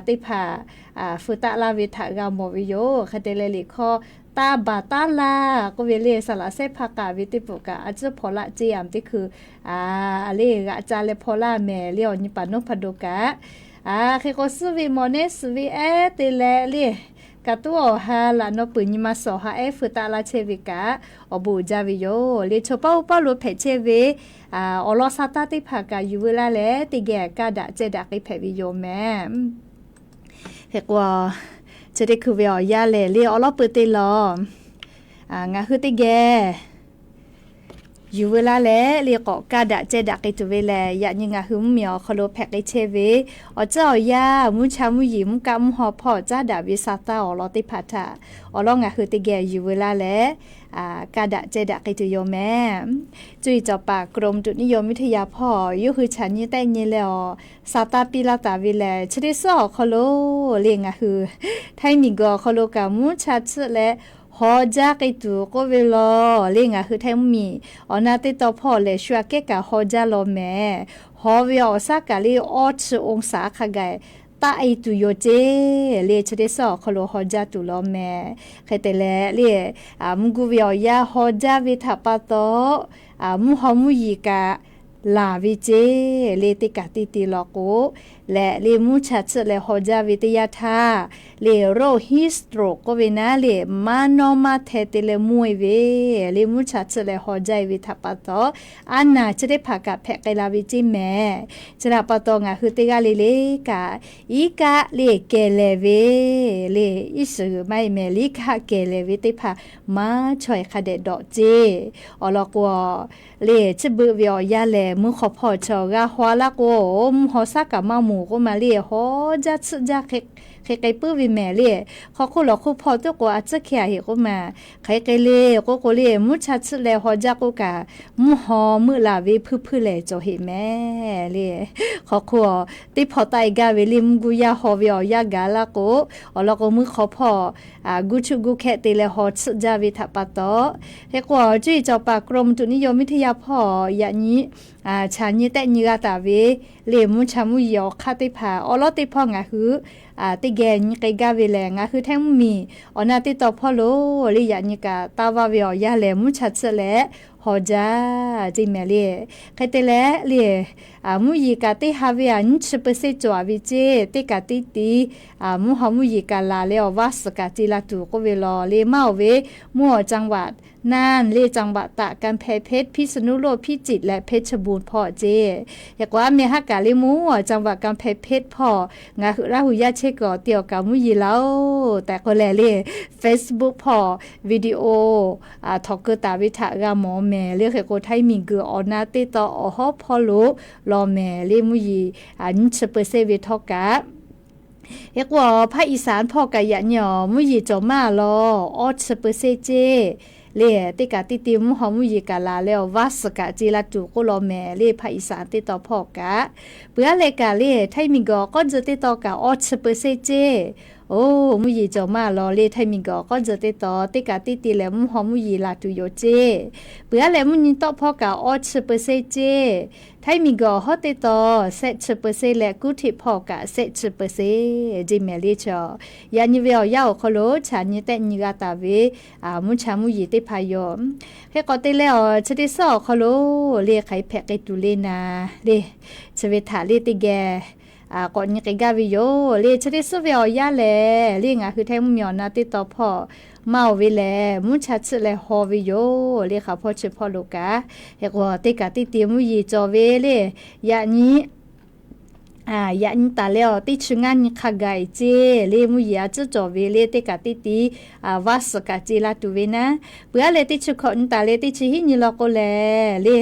teˇ hpaˍ feu taˆ laˇ ve htaꞈ g'a mawˬ ve yoˬ. Hk'e te leh liꞈ hkawˇ taˇ baˬ taˉ laˇ k'oˆ ve le, saˍ laꞈ sehˉ hpaˇ k'aˍ ve teˇ peuˬ kaꞈ a ciˉ hpaw laˇ ceˇ a teˇ hkui le g'aꞈ ca leh hpaw laˇ mehˍ le. Awˬ nyi paˍ nawˉ hpaˍ do kaꞈ, hk'e k'o suhˉ ve mawˬ neˉ suhˍ ve ehˉ te leh le, kaꞈ tuˉ awˬ ha laꞈ naw peuˬ nyi ma suhˍ awˬ ha ehˉ feu taˆ laˇ chehˇ ve kaꞈ awˬ bon uiˍ jaˇ ve yoˬ le. Choˬ paˇ oˇ paˇ lo hpehꞈ chehˇ ve awˬ lawn sa taˇ teˇ hpaˍ kaꞈ yuˬ veu laˇ leh teˇ geh kaˇ daꞈ ceh daꞈ k'ai hpehꞈ ve yoˬ mehˍ. Hk'e k'o, Chi teˇ hkui ve awˬ yanˇ lehˬ, le awˬ lawn peuˬ te lawˬ, ngaˬ hui teˇ geh yuˬ veu laˇ leh le k'awꞈ kaˇ daꞈ ceh daꞈ k'ai tuˬ ve lehˬ, yaꞈ nyi ngaˬ hui mvuhˇmiˬ awˬ hk'aw lo hpehꞈ k'ai chehˇ ve awˬ tcuhˉ awˬ yanˇ, mvuhˇ cha mvuhˇ yeˬ mvuhˇ kaˆ mvuhˇ haw hpawˇ caˉ daꞈ ve sa taˇ awˬ lawn teˇ hpaˍ htaꞈ awˬ lawn ngaˬ hui teˇ geh yuˬ veu laˇ leh, kaˇ daꞈ ceh daꞈ k'ai tuˬ yoˬ mehˍ. Cuˇ yiˍ cawˬ paˍ กรมอุตุนิยมวิทยา hpawˇ yawˇ hui chaꞈ nyi tehˆ nyi leh awˬ sa taˇ piˇ laˇ taˍ ve lehˬ, chi teˇ suhˉ awˬ hk'aw lo le ngaˬ hui htaiˇ miˬ guiˬ awˬ hk'aw lo kaꞈ mvuhˇ cha tsuhˆ leh haw jaˇ k'ai tuˬ k'oˆ ve lawˬ. Le ngaˬ hui htaiˇ mvuhˇmiˬ awˬ na teˇ tawn hpawˇ lehˬ, shu aꞈ kehˉ kaꞈ haw jaˇ law mehˍ. Haw ve awˬ shaˉ kaꞈ le awˇ chi องศา hk'a gaˬ taˆ e tuˬ yoˬ ceˇ. Le chi teˇ suhˉ awˬ hk'aw lo haw jaˇ tuˬ law mehˍ. Hk'e te leh le, mvuhˇ guˇ ve awˬ yanˇ haw jaˇ ve htaꞈ pa taw, mvuhˇ haw mvuhˇ yeˬ kaꞈ laˬ ve ceˇ. Le teˇ kaꞈ teˇ te law k'o, leh le mvuhˇ cha tsuhˆ leh haw jaˇ ve teˇ yanˇ htaˇ, le โรค heat stroke k'oˆ ve naˉ le maˇ nawˇ maˇ hteh te leh mvuhˇ e ve, le mvuhˇ cha tsuhˆ leh haw jaˇ e ve htaꞈ pa taw, aˉ naˬ chi teˇ hpaˍ kaꞈ hpehꞈ k'ai la ve ceˇ mehˍ. Chi htaꞈ pa taw ngaˬ hui teˇ g'aˇ le le kaꞈ, iˉ kaˆ le kehˬ lehˍ ve, le iˉ shiˍ g'uiˬ maˇ e mehˍ, le iˉ kaˆ kehˬ lehˍ ve teˇ hpaˍ maˇ chaweh hk'a dehꞈ dawꞈ ceˇ. Awˬ lawn k'o, le chi beuꞈ ve awˬ yanˇ lehˬ, mvuhˇ hk'aw hpawˇ chaw g'a haw laˇ k'o, mvuhˇ haw shaˉ kaꞈ maˇ moˍ k'oˆ ma le, haw jaˇ tsuhˆ jaˇ hk'e k'ai puiˉ ve mehˍ le. Hk'aw hk'oˆ lawˬ hk'oˆ hpawˇ tuˉ k'o a tcuhˉ hkeh a heꞈ k'oˆ ma, hk'e k'ai le k'oˆ k'o le, mvuhˇ cha tsuhˆ leh haw jaˇ k'oˆ kaꞈ, mvuhˇ haw meuˆ laˬ ve hpuiˇ hpuiˇ lehˬ cawˬ heꞈ mehˍ le. Hk'aw hk'oˆ teˇ hpawˇ taˆ e gaˇ ve le mvuhˇ guˇ yaˇ haw ve awˬ yanˇ gaˬ laˇ k'o, awˬ lawn k'o mvuhˇ hk'aw hpawˇ guˇ chuˆ guˇ hkehˆ te leh haw tsuhˆ jaˇ ve htaꞈ pa taw, hk'e k'o cuˇ yiˍ cawˬ paˍ กรมอุตุนิยมวิทยา hpawˇ yaꞈ nyi chaꞈ nyi tehˆ nyi g'a taˍ ve le mvuhˇ cha mvuhˇ yeˬ awˬ hk'aˇ teˇ hpaˍ awˬ lawn teˇ hpawˇ ngaˬ hui teˇ geh nyi k'ai gaˇ ve lehˬ, ngaˬ hui htaiˇ mvuhˇmiˬ awˬ na teˇ tawn hpawˇ lo le yaꞈ nyi kaꞈ taˇ vaˇ ve awˬ yanˇ lehˬ, mvuhˇ cha tsuhˆ leh haw jaˇ ceˇ mehˍ le. Hk'e te leh le, mvuhˇ yeˬ kaꞈ teˇ ha ve aꞈ nyiˇ chi เปอร์เซ็นต์ cawˬ a ve ceˇ. Teˇ kaꞈ teˇ ti mvuhˇ haw mvuhˇ yeˬ kaꞈ laˬ leh awˬ vaˇ suhˍ kaꞈ ce la tuˬ k'oˆ ve lawˬ. Le maˇ oˬ ve mvuhˇ awˬ จังหวัด naˇ le จังหวัดตาก กำแพงเพชร พิษณุโลก พิจิตร leh เพชรบูรณ์ hpawˇ ceˇ. Hk'e k'o aˉ meh haˉ kaꞈ le mvuhˇ awˬ จังหวัด กำแพงเพชร hpawˇ ngaˬ hui Laˇ huˍ yaˇ chehˇ kuiˬ awˬ ti awˬ kaꞈ mvuhˇ yeˬ laˇ-oˬ tehꞈ k'oˆ leh le Facebook hpawˇ video htawnˍ keu taˍ ve htaꞈ g'a mawˬ mehˍ le. Hk'e k'o htaiˇ miˬ guiˬ awˬ na teˇ tawn awˬ hawˉ hpawˇ lo law mehˍ le mvuhˇ yeˬ nyiˇ chi เปอร์เซ็นต์ ve htawˇ kaꞈ Hk'e k'o, ภาคอีสาน hpawˇ kaꞈ yaꞈ nyi awˬ mvuhˇ yeˬ cawˬ maˇ law, awˇ chi เปอร์เซ็นต์ ceˇ. Le teˇ kaꞈ teˇ ti mvuhˇ haw mvuhˇ yeˬ kaꞈ laˬ leh awˬ vaˇ suhˍ kaꞈ ce la tuˬ k'oˆ law mehˍ le ภาคอีสาน teˇ tawn hpawˇ kaꞈ. Peuˬ aˉ leh kaꞈ le htaiˇ miˬ guiˬ awˬ k'awˇ tcuh teˇ tawn kaꞈ awˇ chi เปอร์เซ็นต์ ceˇ. Oˇ mvuhˇ yeˬ cawˬ maˇ law le htaiˇ miˬ guiˬ awˬ k'awˇ tcuh teˇ tawn teˇ kaꞈ teˇ ti lehˬ mvuhˇ haw mvuhˇ yeˬ laˬ tuˬ yoˬ ceˇ. Peuˬ aˉ leh mvuhˇ nyi tawˆ hpawˇ kaꞈ awˇ chi เปอร์เซ็นต์ ceˇ. Htaiˇ miˬ guiˬ awˬ hawˉ teˇ tawn shehˆ chi เปอร์เซ็นต์ leh kuˉ hteꞈ hpawˇ kaꞈ shehˆ chi เปอร์เซ็นต์ ceˇ mehˍ le chaw. Yaꞈ nyi ve awˬ yanˇ awˬ hk'aw lo chaꞈ nyi tehˆ nyi g'a taˍ ve mvuhˇ cha mvuhˇ yeˬ teˇ hpaˍ yoˬ. Hk'e k'awꞈ te leh awˬ chi teˇ suhˉ awˬ hk'aw lo le hk'aˬ hk'e hpehꞈ k'ai tuˬ le naˍ le, chi ve htaꞈ le teˇ geh k'awꞈ nyi k'ai gaˇ ve yoˬ. Le chi teˇ suhˉ ve awˬ yanˇ lehˬ le ngaˬ hui htaiˇ mvuhˇ miˬ awˬ na teˇ tawn hpawˇ maˇ oˬ ve lehˬ mvuhˇ cha tsuhˆ leh haw ve yoˬ le hk'aˬ hpawˇ chi hpawˇ lo kaꞈ. Hk'e k'o teˇ kaꞈ teˇ ti mvuhˇ yeˬ cawˬ ve le yaꞈ nyi yaꞈ nyi taˍ leh awˬ teˇ chi ngaˇ nyi hk'a gaˬ e ceˇ le mvuhˇ yeˬ a tcuhˉ cawˬ ve le teˇ kaꞈ teˇ ti vaˇ suhˍ kaꞈ ce la tuˬ ve naˉ. Peuˬ aˉ leh teˇ chi hkawꞈ nyi taˍ leh teˇ chi hiˉ nyi law k'o lehˬ le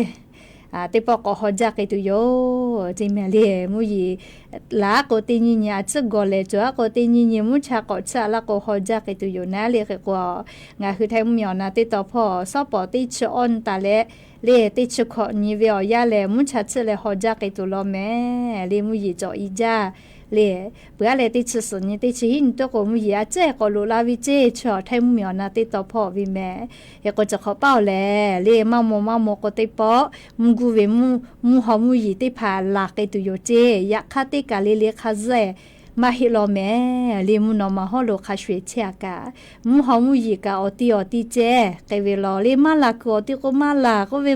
teˇ pawˆ k'awꞈ haw jaˇ k'ai tuˬ yoˬ ceˇ mehˍ le. Mvuhˇ yeˬ laˬ aˉ k'o teˇ nyi nyi a tcuhˉ gawˬ lehˬ cawˬ aˉ k'o teˇ nyi nyi mvuhˇ cha k'awꞈ tsuhˇ a laˇ k'o haw jaˇ k'ai tuˬ yoˬ naˉ le. Hk'e k'o ngaˬ hui htaiˇ mvuhˇ miˬ awˬ na teˇ tawn hpawˇ shawˉ pawˍ teˇ chi awˇ nyi taˍ leh le teˇ chi hkawꞈ nyi ve awˬ yanˇ lehˬ mvuhˇ cha tsuhˆ leh haw jaˇ k'ai tuˬ law mehˍ le mvuhˇ yeˬ cawˬ i jaˇ le. Peuˬ aˉ leh teˇ chi suhˍ nyi teˇ chi hiˉ nyi tuˉ k'o mvuhˇ yeˬ a tcuhˉ k'awꞈ loꞈ la ve ceˇ chi awˬ htaiˇ mvuhˇ miˬ awˬ na teˇ tawn hpawˇ ve mehˍ. Hk'e k'o chi hk'awꞈ paˇ oˬ lehˬ le maˇ maw maˇ maw k'o teˇ pawˆ mvuhˇ guˇ ve mvuhˇ haw mvuhˇ yeˬ teˇ hpaˍ laˬ k'ai tuˬ yoˬ ceˇ. Yaꞈ hk'aˇ teˇ kaˬ le le hk'a zuhˆ maˇ heˆ law mehˍ le mvuhˇ naw ma hawˉ lo hk'a sho e chehˇ a kaꞈ mvuhˇ haw mvuhˇ yeˬ kaꞈ awˬ ti awˬ ti ceh k'ai ve law le maˇ laˬ kuiˬ awˬ ti k'o maˇ laˬ k'oˆ ve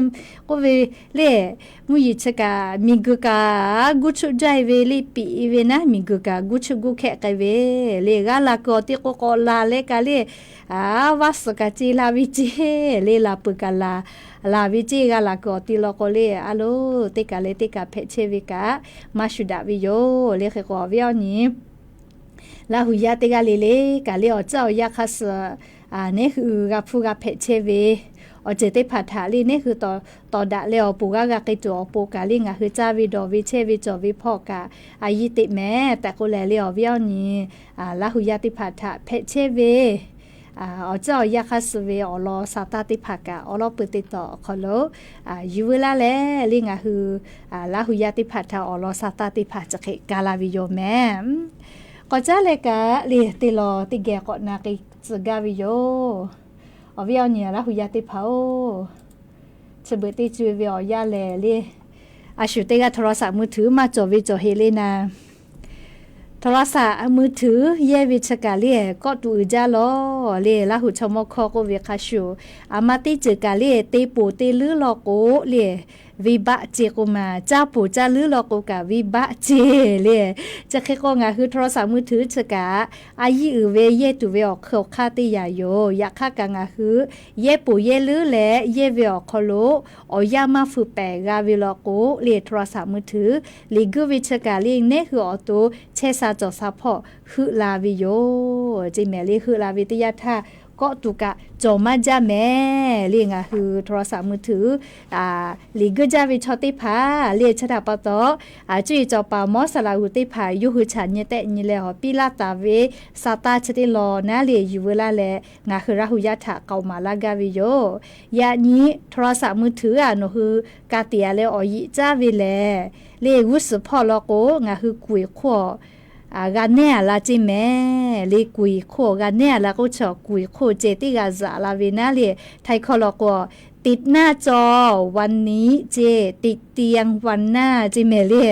k'oˆ ve le mvuhˇ yeˬ chi kaꞈ miˬ guiˬ kaꞈ guˇ chuˆ jaˇ e ve le piꞈ e ve naˉ miˬ guiˬ kaꞈ guˇ chuˆ guˇ hkehˆ k'ai ve le g'a laˬ kuiˬ awˬ ti k'o k'awꞈ laˬ leh kaꞈ le vaˇ suhˍ kaꞈ ce la ve ceˇ le laˬ peuˬ kaꞈ laˬ laˬ ve ceˇ g'a laˬ kuiˬ awˬ ti law k'o le a loˬ teˇ kaˬ leh teˇ kaˬ hpehꞈ chehˇ ve kaꞈ maˇ shuˍ daꞈ ve yoˬ le. Hk'e k'o awˬ viˉ awˬ nyi Laˇ hu yaˇ teˇ g'aˇ le le kaꞈ le awˬ tcuhˉ awˬ yanˇ hk'aˇ suh neˉ hui g'a hpuˇ g'a hpehꞈ chehˇ ve awˬ ceuˬ teˇ hpaˍ htaꞈ le neˉ hui tawˍ daꞈ leh awˬ poˍ g'aˇ g'a k'ai tuˬ awˬ pon kaꞈ le ngaˬ hui caˇ ve dawˬ ve chehˇ ve cawˬ ve hpawˇ kaꞈ a yiˇ teꞈ mehˍ tehꞈ k'oˆ leh le awˬ viˉ awˬ nyi Laˇ hu yaˇ teˇ hpaˍ htaꞈ hpehꞈ chehˇ ve awˬ tcuhˉ awˬ yanˇ hk'aˇ suh ve awˬ lawn sa taˇ teˇ hpaˍ kaꞈ awˉ lawˉ peu teˇ tawˍ awˬ hk'aw lo yuˬ veu laˇ leh le ngaˬ hui Laˇ hu yaˇ teˇ hpaˍ htaꞈ awˬ lawn sa taˇ teˇ hpaˍ chi hk'e ka la ve yoˬ mehˍ. K'awꞈ caˉ leh kaꞈ le teˇ lawˬ teˇ geh k'awꞈ na k'ai tcuh gaˇ ve yoˬ. Awˬ viˉ awˬ nyi Laˇ hu yaˇ teˇ hpaˍ-oˬ, chi beuꞈ teˇ co-e ve awˬ yanˇ lehˬ le, a shu teˇ g'aˇ โทรศัพท์มือถือ maˇ cawˬ ve cawˬ heˆ le naˍ. โทรศัพท์มือถือ yehˇ ve chi kaꞈ le kawˆ tuˬ uiˍ jaˇ lawˬ le. Laˇ hu chaw mawˇ hkawˇ k'oˆ ve hk'a shuˍ, aˬ ma teˇ ceuˬ kaꞈ le te poˬ te leuˉ law k'o le, venˇbaˆ ce k'o maˬ, caˇ poˬ caˇ leuˉ law k'o kaꞈ venˇbaˆ ce le. Chi hk'e k'o ngaˬ hui โทรศัพท์มือถือ chi kaꞈ a yiˇ uiˍ ve yehˇ tuˬ ve awˬ hk'eun awˬ hk'aˇ teˇ yanˇ yoˬ. Yaꞈ hk'aˇ kaꞈ ngaˬ hui yehˇ poˬ yehˇ leuˉ leh yehˇ ve awˬ hk'aw lo awˬ yanˇ maˇ feu pehˍ g'a ve law k'o le โทรศัพท์มือถือ liꞈ guiˇ ve chi kaꞈ le neˉ hui awˬ to chehˇ sha cawˬ sha hpawˇ heuˆ la ve yoˬ. Ceˇ mehˍ le heuˆ la ve teˇ yanˇ htaˇ kawˆ tuˬ kaꞈ cawˬ maˇ jaˇ mehˍ le. Ngaˬ hui โทรศัพท์มือถือ liꞈ guiˇ jaˇ ve chaw teˇ hpaˍ le chi htaꞈ pa taw, cuˇ yiˍ cawˬ paˍ mawˉ saˍ laꞈ g'uˬ teˇ hpaˍ yawˇ hui chaꞈ nyi tehˆ nyi leh awˬ piˇ laˇ taˍ ve sa taˇ chi teˇ lawˬ naˉ le yuˬ veu laˇ leh ngaˬ hui Laˇ hu yaˇ htaꞈ k'aoˍ maˍ laˇ gaˇ ve yoˬ. Yaꞈ nyi โทรศัพท์มือถือ a nawˬ hui ka tiꞈ yaꞈ leh awˬ yiꞈ caˉ ve lehˬ le g'uˇ suhˍ hpawˇ law k'o ngaˬ hui kuˬ iˍ hk'oˆ g'a nehˉ a la ceˇ mehˍ le. Kuˬ iˍ hk'oˆ g'a nehˉ a la k'oˆ chi kuˬ iˍ hk'oˆ ceh teˇ g'aˇ zuhꞈ la ve naˉ le, htaiˍ hkawˇ law k'o ติดหน้าจอวันนี้ ceˇ ติดเตียงวันหน้า ceˇ mehˍ le.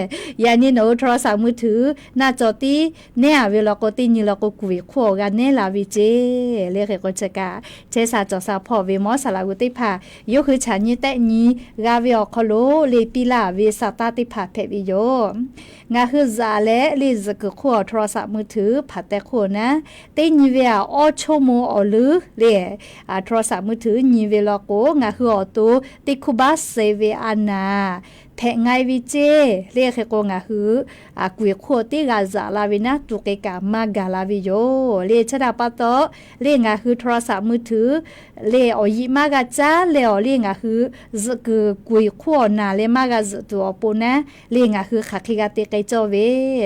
Yaꞈ nyi nawˬ hui โทรศัพท์มือถือ หน้าจอ tiˉ nehˉ a ve law k'o teˇ nyi law k'o kuˬ iˍ hk'oˆ g'a nehˉ la ve ceˇ le. Hk'e k'o chi kaꞈ chehˇ sha cawˬ sha hpawˇ ve mawˉ saˍ laꞈ g'uˬ teˇ hpaˍ yawˇ hui chaꞈ nyi tehˆ nyi g'a ve awˬ hk'aw lo le piˇ laˇ ve sa taˇ teˇ hpaˍ hpehꞈ ve yoˬ. Ngaˬ hui zuhꞈ leh le zuhꞈ kuiˬ hk'oˆ awˬ โทรศัพท์มือถือ hpaˍ teh hk'oˆ naˉ, teˇ nyi ve a awˇ choˇ mo awˬ leuˉ le โทรศัพท์มือถือ nyi ve law k'o ngaˬ hui awˬ to teˇ hkuˇ baˆ suh ve a naˍ hpehꞈ nga e ve ceˇ le. Hk'e k'o ngaˬ hui kuˬ iˍ hk'oˆ teˇ g'aˇ zuhꞈ la ve naˉ tu k'e kaꞈ maˇ gaˬ la ve yoˬ le. Chi htaꞈ pa taw le ngaˬ hui โทรศัพท์มือถือ le awˬ yiꞈ maˇ g'a caˉ leh awˬ le ngaˬ hui zuhꞈ kuiˬ kuˬ iˍ hk'oˆ awˬ naˍ leh maˇ g'a zuhꞈ tuˬ awˬ pon naˉ le ngaˬ hui hk'aˬ hk'e g'a te k'ai cawˇ ve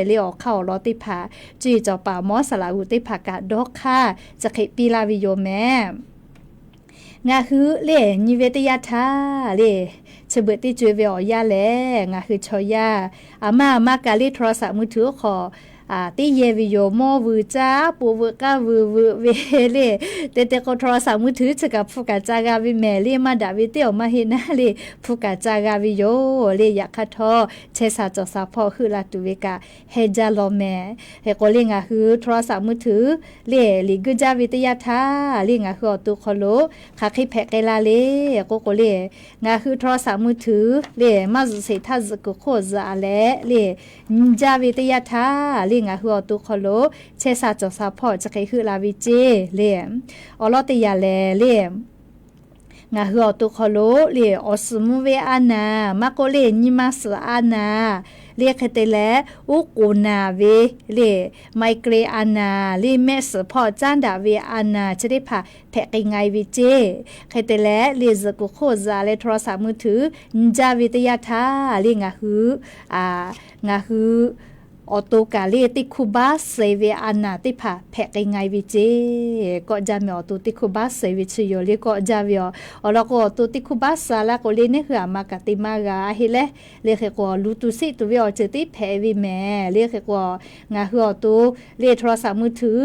le awˬ hk'aˇ awˬ lawn teˇ hpaˍ cuˇ yiˍ cawˬ paˍ mawˉ saˍ laꞈ g'uˬ teˇ hpaˍ kaꞈ dawˇ hk'aˇ chi hk'e piˇ laˇ ve yoˬ mehˍ. Ngaˬ hui le nyi ve teˇ yanˇ htaˇ le chi beuꞈ teˇ co-e ve awˬ yanˇ lehˬ ngaˬ hui chaw yaˇ aˬ ma aˬ ma kaꞈ le โทรศัพท์มือถือ oˇ hk'aw teˇ yehˇ ve yoˬ. Mawˇ vuiˬ caˇ, po veuꞈ k'aˇ vuiˬ veuꞈ ve le. Te te k'o โทรศัพท์มือถือ chi kaꞈ hpu kaꞈ ca g'a ve mehˍ le. Maˇ daꞈ ve teˇ awˬ maˇ heˆ naˉ le hpu kaꞈ ca g'a ve yoˬ le. Yaꞈ hk'aˇ htawˇ chehˇ sha cawˬ sha hpawˇ heuˆ la tuˬ ve kaꞈ heh jaˇ law mehˍ. Hk'e k'o le ngaˬ hui โทรศัพท์มือถือ le liꞈ guiˇ jaˇ ve teˇ yanˇ htaˇ le ngaˬ hui awˬ to hk'aw lo hk'aˬ hk'e hpehꞈ k'ai la le k'oˆ k'o le, ngaˬ hui โทรศัพท์มือถือ le maˇ zuhꞈ sheˍ htaˇ zuhꞈ kuiˬ hk'oˆ zuhꞈ a leh le nyi jaˇ ve teˇ yanˇ htaˇ le ngaˬ hui awˬ to hk'aw lo chehˇ sha cawˬ sha hpawˇ chi hk'e heuˆ la ve ceˇ le. Awˬ lawn teˇ yanˇ lehˬ le ngaˬ hui awˬ to hk'aw lo le awˬ suhˍ mvuh ve a naˍ maˇ k'oˆ le nyi ma suhˍ a naˍ le hk'e te leh uˉ k'oˍ naˍ ve le ไมเกรน a naˍ le mehˆ suhˍ hpawˇ caˉ daꞈ ve a naˍ chi teˇ hpaˍ hpehꞈ k'ai nga e ve ceˇ. Hk'e te leh le zuhꞈ kuiˬ hk'oˆ zuhꞈ leh โทรศัพท์มือถือ nyi jaˇ ve teˇ yanˇ htaˇ le ngaˬ hui ngaˬ hui awˬ to kaꞈ le teˇ hkuˇ baˆ suh ve a naˍ teˇ hpaˍ hpehꞈ k'ai nga e ve ceˇ. Kawˆ jaˇ mehˍ awˬ to teˇ hkuˇ baˆ suh ve chi yoˬ le kawˆ jaˇ ve yoˬ. Awˬ lawn k'o awˬ to teˇ hkuˇ baˆ suh laˇ k'o le neˉ hui aˬ ma kaꞈ te maˇ g'a a heˆ leh le hk'e k'o lu tuˬ seˆ tuˬ ve awˬ ceuˬ teˇ hpehꞈ ve mehˍ le hk'e k'o ngaˬ hui awˬ to le โทรศัพท์มือถือ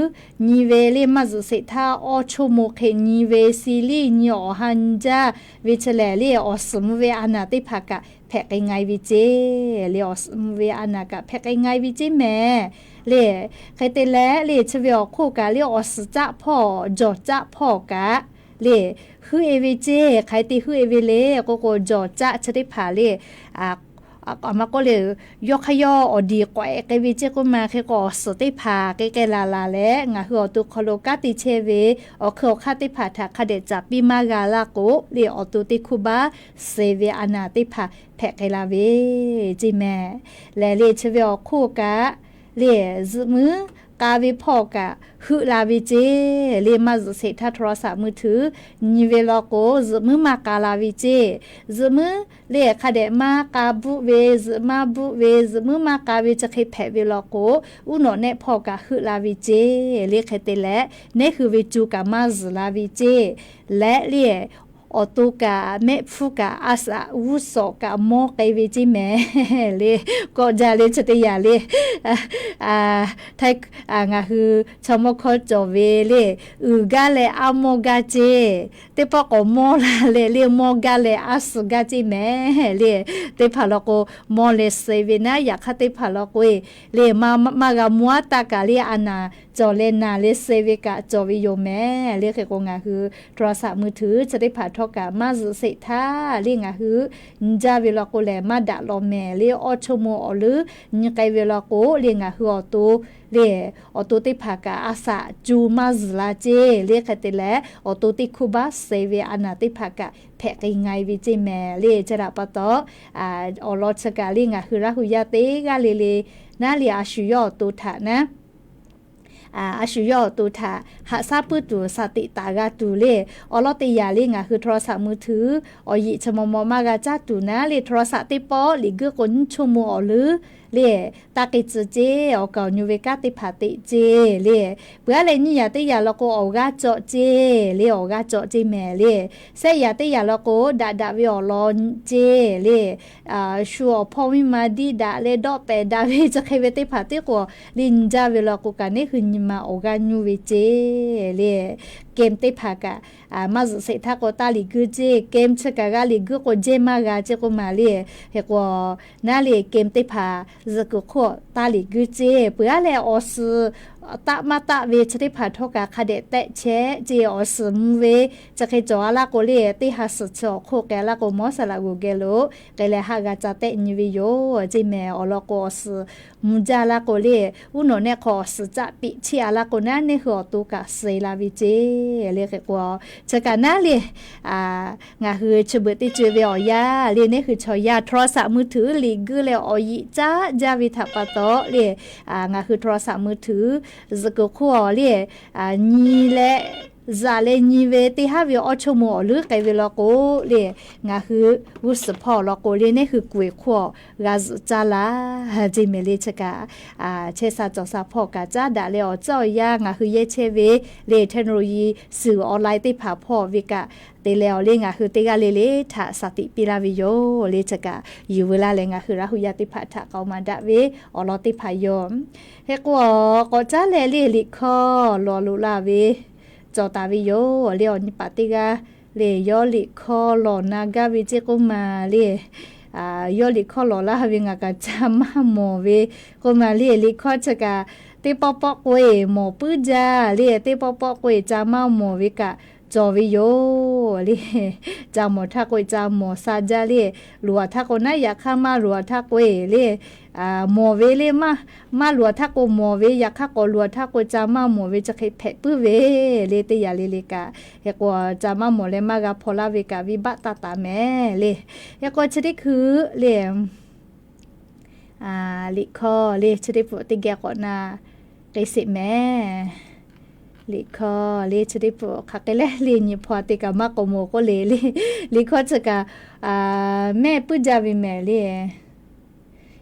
nyi ve le maˇ zuhꞈ sheˍ htaˇ awˇ choˇ mo hk'e nyi ve siˍliˇ nyi awˬ ha nyi jaˇ ve chi lehˬ le awˬ suhˍ mvuh ve a naˍ teˇ hpaˍ kaꞈ hpehꞈ k'ai nga e ve ceˇ le awˬ suhˍ mvuh ve a naˍ kaꞈ hpehꞈ k'ai nga e ve ceˇ mehˍ le. Hk'e te leh le chi ve awˬ hk'oˆ kaꞈ le awˬ suhˍ caˆ hpawˇ jawˬ caˆ hpawˇ kaꞈ le heuˆ e ve ceˇ. Hk'aˬ hk'e te heuˆ e ve le k'oˆ k'o jawˬ caˆ chi teˇ hpaˍ le aˬ ma k'oˆ le yawˇ hk'aˇ yawˇ awˬ diˍ k'awꞈ ehˍ k'ai ve ceˇ k'oˆ ma hk'e k'o awˬ suhˍ teˇ hpaˍ k'e k'ai laˬ laˬ leh ngaˬ hui awˬ to hk'aw lo kanˉ te chehˇ ve awˬ hk'eun awˬ hk'aˇ teˇ hpaˍ htaꞈ hk'a dehꞈ caˍ piˇ maˇ g'a laˇ k'o le awˬ to teˇ hkuˇ baˆ suh ve a naˍ teˇ hpaˍ hpehꞈ k'ai la ve ceˇ mehˍ. Lehˬ le chi ve awˬ hk'oˆ kaꞈ le zuhꞈ muiˉ k'a ve hpawˇ kaꞈ heuˆ la ve ceˇ le. Maˇ zuhꞈ sheˍ htaˇ โทรศัพท์มือถือ nyi ve law k'o, zuhꞈ muiˉ maˇ k'a la ve ceˇ. Zuhꞈ muiˉ le hk'a dehꞈ maˇ k'a buˆ ve, zuhꞈ maˇ buˆ ve, zuhꞈ muiˉ maˇ k'a ve chi hk'e hpehꞈ ve law k'o, uˉ nawꞈ nehˆ hpawˇ kaꞈ heuˆ la ve ceˇ le. Hk'e te leh, neˇ hui ve co kaꞈ maˇ zuhˬ la ve ceˇ. Leh le, awˬ to kaꞈ mehˆ hpfuhˇ kaꞈ a shaꞈ g'uˇ suhˍ kaꞈ mawˇ k'ai ve ceˇ mehˍ le. Kawˆ jaˇ le chi teˇ yanˇ le. Ngaˬ hui chaw mawˇ hkawˇ cawˬ ve le, uiˍ gaˇ leh aˉ mawˇ gaˇ ceˇ. Teˇ pawˆ k'awꞈ mawˇ la leh le, mawˇ gaˇ leh aˉ suh gaˇ ceˇ mehˍ le. Teˇ hpaˍ law k'o, mawˇ leh suh ve naˉ, yaꞈ hk'aˇ teˇ hpaˍ law k'o e le, maˇ g'a mawˇ aˉ taˆ kaꞈ le, a naˍ cawˬ leh naˍ leh suh ve kaꞈ cawˬ ve yoˬ mehˍ le. Hk'e k'o, ngaˬ hui โทรศัพท์มือถือ chi teˇ hpaˍ htawˇ kaꞈ maˇ zuhꞈ sheˍ htaˇ le, ngaˬ hui nyi jaˇ ve law k'o lehˬ, maˇ daꞈ law mehˍ le. Awˇ chawˇ mawˇ awˬ leuˉ nyi k'ai ve law k'o le, ngaˬ hui awˬ to le, awˬ to teˇ hpaˍ kaꞈ a shaꞈ co maˇ zuhˬ la ceˇ le. Hk'e te leh, awˬ to teˇ hkuˇ baˆ suh ve a naˍ teˇ hpaˍ kaꞈ hpehꞈ k'ai nga e ve ceˇ mehˍ le. Chi htaꞈ pa taw, awˬ lawn chi kaꞈ le, ngaˬ hui Laˇ hu yaˇ teˇ g'aˇ le le naˉ le, a shu yawˇ awˬ to htaꞈ naˉ a shu yawˇ awˬ to htaꞈ haꞈ shaˉ puiˉ tuˬ, shaˍ tiꞈ taˍ g'a tuˬ le. Awˬ lawn teˇ yanˇ le, ngaˬ hui โทรศัพท์มือถือ awˬ yiꞈ chi maw maw maˇ g'a caˇ tuˬ naˉ le, โทรศัพท์ teˇ pawˆ liꞈ guiˇ k'o nyiˇ chawˇ mawˇ awˬ leuˉ le, taˇ k'e tcuh ceˇ. Awˬ kaˍ awˬ nyi ve kanˉ teˇ hpaˍ teꞈ ceˇ le. Peuˬ aˉ leh nyiˇ yaꞈ teˇ yaꞈ law k'o, awˬ g'aˇ cawꞈ ceˇ le, awˬ g'aˇ cawꞈ ceˇ mehˍ le. Shehˆ yaꞈ teˇ yaꞈ law k'o, daꞈ daꞈ ve awˬ lawn ceˇ le. Shu awˬ hpawˇ miˇ ma diˇ daꞈ leh dawˆ pehˍ daꞈ ve chi hk'e ve teˇ hpaˍ tiˉ k'o le, nyi jaˇ ve law k'o kaꞈ, neˇ hui nyi ma awˬ g'aˇ nyuˇ ve ceˇ le. Game teˇ hpaˍ kaꞈ maˇ zuhꞈ sheˍ htaˇ k'o, taˇ liꞈ guiˇ ceˇ. Game chi kaꞈ g'a liꞈ guiˇ k'o, jehˇ maˇ g'a ceˇ k'oˆ ma le. Hk'e k'o, naˉ le game teˇ hpaˍ zuhꞈ kuiˬ hk'oˆ taˇ liꞈ guiˇ ceˇ. Peuˬ aˉ leh awˬ suhˍ taˆ maˇ taˆ ve chi teˇ hpaˍ htawˇ kaꞈ hk'a dehꞈ tehˆ chehˇ ceˇ. Awˬ suhˍ mvuh ve chi hk'e cawˬ a laˇ k'o le, teˇ ha suhˍ chi awˬ hk'oˆ k'ai a laˇ k'o, mawˇ saˍ laꞈ g'oˬ geh lo k'ai leh haˆ g'a ca tehˆ nyi ve yoˬ ceˇ mehˍ. Awˬ lawn k'o, awˬ suhˍ mvuh jaˇ laˇ k'o le, uˉ nawꞈ nehˆ hk'aw awˬ suhˍ caˆ piꞈ chiˇ a laˇ k'o naˉ, neˇ hui awˬ to kaꞈ suh la ve ceˇ le. Hk'e k'o, chi kaꞈ naˉ le, ngaˬ hui chi beuꞈ teˇ co e ve awˬ yanˇ le, neˇ hui chaw yaˇ โทรศัพท์มือถือ liꞈ guiˇ leh awˬ yiꞈ caˉ jaˇ ve htaꞈ pa taw le, ngaˬ hui โทรศัพท์มือถือ zuhꞈ kuiˬ hk'oˆ awˬ le, nyi leh, zaꞈ leh nyi ve teˇ haˉ ve awˇ chawˇ mawˇ awˬ leuˉ k'ai ve law k'o le, ngaˬ hui g'uˇ suhˍ hpawˇ law k'o le, neˇ hui kuˬ-eˬ hk'oˆ g'a zuhꞈ caˇ laˇ ceˇ mehˍ le. Chi kaꞈ chehˇ sha cawˬ sha hpawˇ kaꞈ caˉ daꞈ leh awˬ tcuhˉ awˬ yanˇ ngaˬ hui yehˇ chehˇ ve le, technology สื่อออนไลน์ teˇ hpaˍ hpawˇ ve kaꞈ te leh awˬ le, ngaˬ hui teˇ g'aˇ le le htaꞈ shaˍ tiꞈ piˇ laˇ ve yoˬ le. Chi kaꞈ yuˬ veu laˇ leh ngaˬ hui Laˇ hu yaˇ teˇ hpaˍ htaꞈ k'aoˍ maˍ daꞈ ve awˬ lawn teˇ hpaˍ yoˬ. Hk'e k'o, k'awꞈ caˉ leh le, liꞈ hkawˇ lawˬ loꞈ la ve cawˬ taˍ ve yoˬ le. Awˬ nyi paˍ teˇ g'aˇ le, yawˇ liꞈ hkawˇ lawˬ na gaˇ ve ceˇ k'oˆ ma le. Yawˇ liꞈ hkawˇ lawˬ laˇ ve ngaˬ kaꞈ ca maˇ mawˬ ve k'oˆ ma le. Liꞈ hkawˇ chi kaꞈ teˇ pawˆ pawˆ k'o e mawˬ puiˉ jaˇ le, teˇ pawˆ pawˆ k'o e ca maˇ mawˬ ve kaꞈ cawˬ ve yoˬ le. Ca mawˬ htaˇ k'o e ca mawˬ sha jaˇ le. Loˍ a htaˇ k'o naˉ, yaꞈ hk'aˇ maˇ loˍ a htaˇ k'o e le, mawˬ ve le, maˇ loˍ a htaˇ k'o mawˬ ve, yaꞈ hk'aˇ k'awꞈ loˍ a htaˇ k'o ca maˇ mawˬ ve chi hk'e hpehꞈ puiˉ ve le. Teˇ yanˇ le le kaꞈ, hk'e k'o ca maˇ mawˬ leh maˇ g'a hpaw laˇ ve kaꞈ venˇbaˆ taˇ taˍ mehˍ le. Hk'e k'o chi teˇ hkui le, liꞈ hkawˇ le chi teˇ pfuhꞈ teˇ geh k'awꞈ na k'ai sheˍ mehˍ. Liꞈ hkawˇ le chi teˇ pfuhꞈ hk'aˬ hk'e le le nyi hpaw te kaꞈ maˇ k'awꞈ mawˬ k'oˆ le le. Liꞈ hkawˇ chi kaꞈ mehˆ puiˉ jaˇ ve mehˍ le.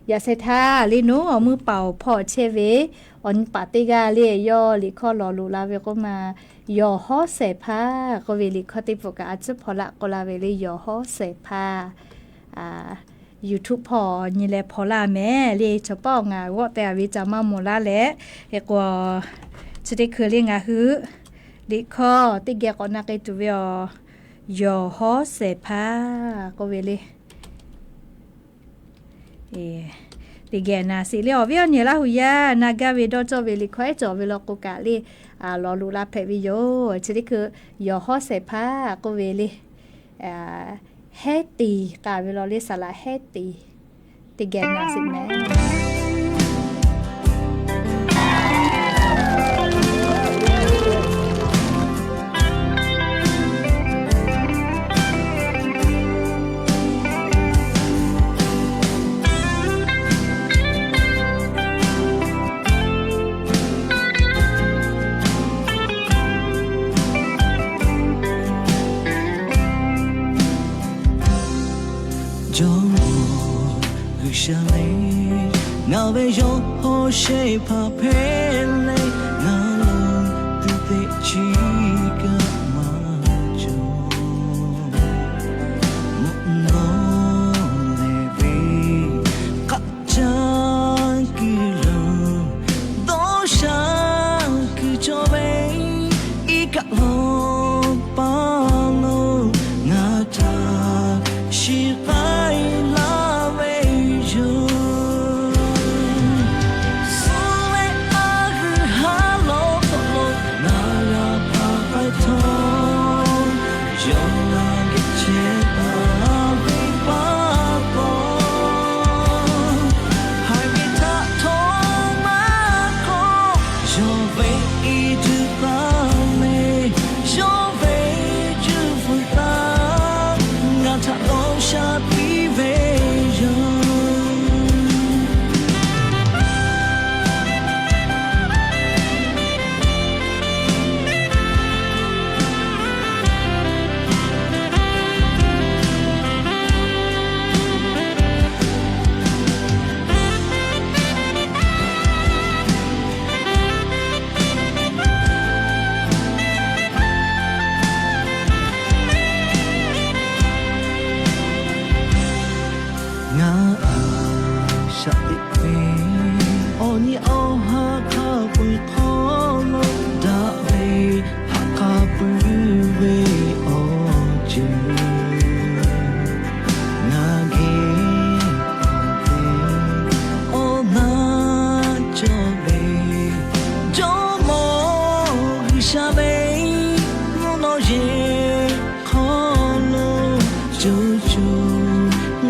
Yaꞈ sheh htaˇ le, nawˬ awˬ meuˇ paˍ awˬ hpawˇ chehˇ ve awˬ nyi paˍ teˇ g'aˇ le, yawˇ liꞈ hkawˇ lawˬ loꞈ la ve k'oˆ ma, Yawˬ hawˉ shehˍ hpaˇ k'oˆ ve liꞈ hkawˇ teˇ pfuhꞈ kaꞈ a ciˉ hpaw laˇ k'oˆ la ve le. Yawˬ hawˉ shehˍ hpaˇ YouTube hpawˇ nyi leh hpaw laˇ mehˍ le. Chaw pawˆ ngaˬ g'awˆ teh a ve ca maˇ mawˬ laˇ leh, hk'e k'o chi teˇ hkui le ngaˬ hui liꞈ hkawˇ teˇ geh k'awꞈ na k'ai tuˬ ve awˬ, Yawˬ hawˉ shehˍ hpaˇ k'oˆ ve le. Teˇ geh na sheˍ le. Awˬ viˉ awˬ nyi Laˇ hu yaˇ, na gaˇ ve dawˇ cawˇ ve liꞈ hkawˇ ehˉ cawˬ ve law k'o kaꞈ le, lawˬ loꞈ la hpehꞈ ve yoˬ. Chi teˇ hkui Yawˬ hawˉ shehˍ hpaˇ k'oˆ ve le. Hehˉ tiˍ k'aˍ ve law le, saˍ laꞈ hehˉ tiˍ. Teˇ geh na sheˍ mehˍ. ve yawˇ hawˉ shehˍ hpaˇ hpehꞈ leh, ngaˬ lo tuˬ teꞈ chi kaꞈ maˇ cawˬ. Mvuhˇ naw lehˬ ve k'aˆ caˇ kuiˬ lo dawˇ sha kuiˬ cawˬ ve, iˉ kaˆ lawˇ paˍ lo ngaˬ htaꞈ shiˍ k'ai laˇ ve yoˬ. Suh ve a g'uiˬ ha lawˇ hk'aw lo ngaˬ g'a hpaˍ k'ai htawˇ, yawˇ g'a geh chehˇ taˍ ve pa taw, haiˬ ve htaꞈ htawˇ maˇ kawˆ, yawˇ ve iˉ juˇ taˍ leh, yawˇ ve juˇ hpfuhˇ taˍ, ngaˬ htaꞈ dawˇ sha piˇ ve yoˬ. Ngaˬ a shaꞈ teꞈ ve awˬ nyi awˬ ha hk'a peu-eˬ hk'aw lo daꞈ ve, haꞈ k'a puiˉ ve awˬ ceuˬ ngaˬ geh awˬ te awˬ naˆ cawˬ ve, Jawˇ mawˇ G'uiˬsha ve mvuhˇ naw yeˬ hk'aw lo co co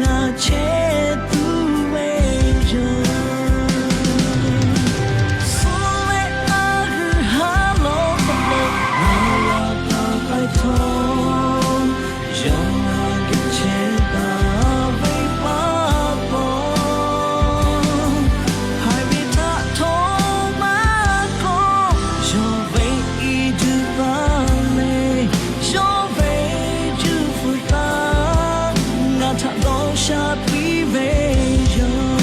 ngaˬ chehˇ tuˬ ve yoˬ. Suh ve a g'uiˬ ha lawˇ hk'aw lo ngaˬ g'a hpaˍ k'ai htawˇ, yawˇ geh chehˇ taˍ ve pa taw, haiˬ ve htaꞈ htawˇ maˇ kawˆ, yawˇ ve iˉ juˇ taˍ leh, yawˇ ve juˇ hpfuhˇ taˍ, ngaˬ htaꞈ dawˇ sha piˇ ve yoˬ.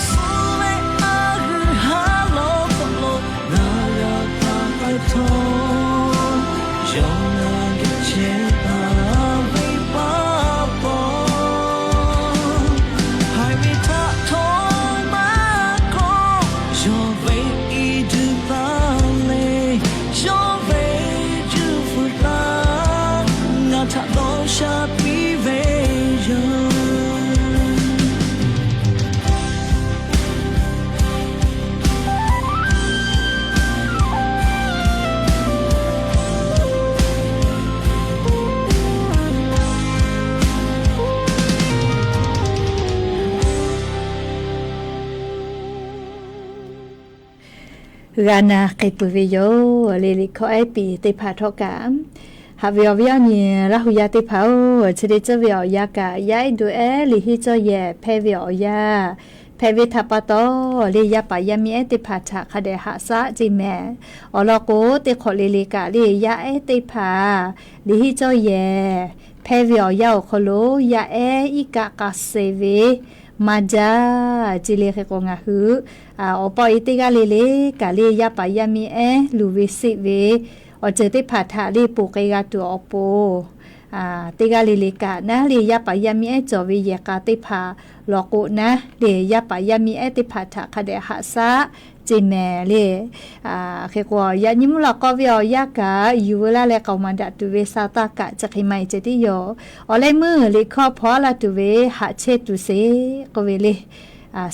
Suh ve a g'uiˬ ha lawˇ hk'aw lo ngaˬ g'a hpaˍ k'ai htawˇ, yawˇ g'a geh chehˇ taˍ ve pa taw, haiˬ ve htaꞈ htawˇ maˇ kawˆ, yawˇ ve iˉ juˇ taˍ leh, yawˇ ve juˇ hpfuhˇ taˍ, ngaˬ htaꞈ dawˇ sha piˇ ve yoˬ. G'a na hk'e peuˬ ve yoˬ le. Liꞈ hkawˇ ehˉ piˍ teˇ hpaˍ htawˇ kaꞈ, haꞈ ve awˬ viˉ awˬ nyi Laˇ hu yaˇ teˇ hpaˍ-oˬ, chi teˇ ceuˬ ve awˬ yanˇ kaꞈ yaˇ ehˉ duˬ ehˉ liꞈ henˇ cawˇ yehˬ hpehˇ ve awˬ yanˇ hpehꞈ ve htaꞈ pa taw, le yaˇ paˍ yaˇ miˇ ehˉ teˇ hpaˍ htaꞈ hk'a dehꞈ haꞈ shaˉ ceˇ mehˍ. Awˬ lawn k'o, teˇ hk'awꞈ le le kaꞈ le yaˇ ehˉ teˇ hpaˍ liꞈ henˇ cawˇ yehˬ hpehˇ ve awˬ yanˇ awˬ hk'aw lo yaˇ ehˉ iˉ kaˆ k'a suh ve maˇ jaˇ. Chi le hk'e k'o ngaˬ hui awˬ pa awˬ e teˇ g'aˇ le le kaꞈ le yaˇ paˍ yaˇ miˇ ehˉ luˬ ve seˆ ve awˬ ceuˬ teˇ hpaˍ htaꞈ le ponˬ k'ai g'a tuˬ awˬ pon, teˇ g'aˇ le le kaꞈ naˉ le yaˇ paˍ yaˇ miˇ ehˉ cawˬ ve yehˬ k'a teˇ hpaˍ lawˬ k'o naˉ le yaˇ paˍ yaˇ miˇ ehˉ teˇ hpaˍ htaꞈ hk'a dehꞈ haꞈ shaˉ ceˇ mehˍ le. Hk'e k'o, yaꞈ nyi mvuhˇ lawꞈ k'aw ve awˬ yanˇ kaꞈ yuˬ veu laˇ leh k'aoˍ maˍ daꞈ tuˬ ve sa taˇ kaꞈ chi hk'e maˇ heˆ ceh tiˉ yoˬ. Awˬ leh meuˇ liꞈ hkawˇ hpaw a laˇ tuˬ ve haꞈ chehˇ tuˬ sheˍ k'oˆ ve le.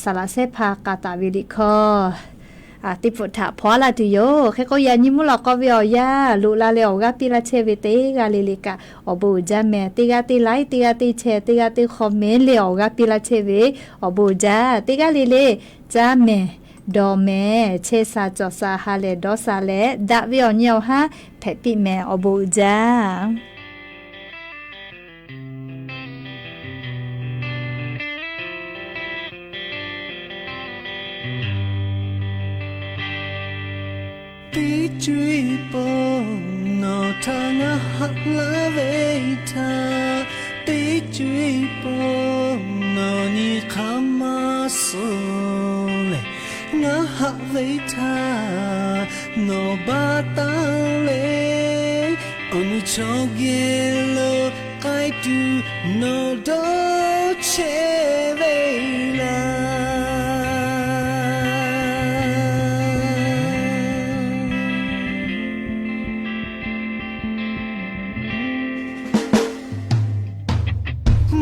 Saˍ laꞈ shehˉ hpaˇ k'a taˍ ve liꞈ hkawˇ teˇ pfuhˍ htaꞈ hpaw a laˇ tuˬ yoˬ. Hk'e k'o, yaꞈ nyi mvuhˇ lawꞈ k'aw ve awˬ yanˇ loꞈ la leh awˬ g'aˇ piˇ laˇ chehˇ ve teˇ g'aˇ le le kaꞈ awˬ bon uiˍ jaˇ mehˍ. Teˇ g'aˇ teˇ like, teˇ g'aˇ teˇ share, teˇ g'aˇ teˇ comment leh awˬ g'aˇ piˇ laˇ chehˇ ve awˬ bon uiˍ jaˇ. Teˇ g'aˇ le le caˇ mehˍ, dawˬ mehˍ, chehˇ sha cawˬ sha ha lehˬ dawˇ sha leh daꞈ ve awˬ nyi awˬ haˉ hpehꞈ piˇ mehˍ. Awˬ bon uiˍ jaˇ. Teˇ co-e pawˆ nawˬ htaꞈ ngaˬ haꞈ laˇ ve htaꞈ, teˇ co-e pawˆ nawˬ nyi hk'aˬ ma Oˬ lehˬ, ngaˬ haꞈ ve htaˇ nawˬ baˬ taˍ le. Awˬ nu chaw geh lo k'ai tuˬ nawˬ dawˇ chehˇ ve laˇ.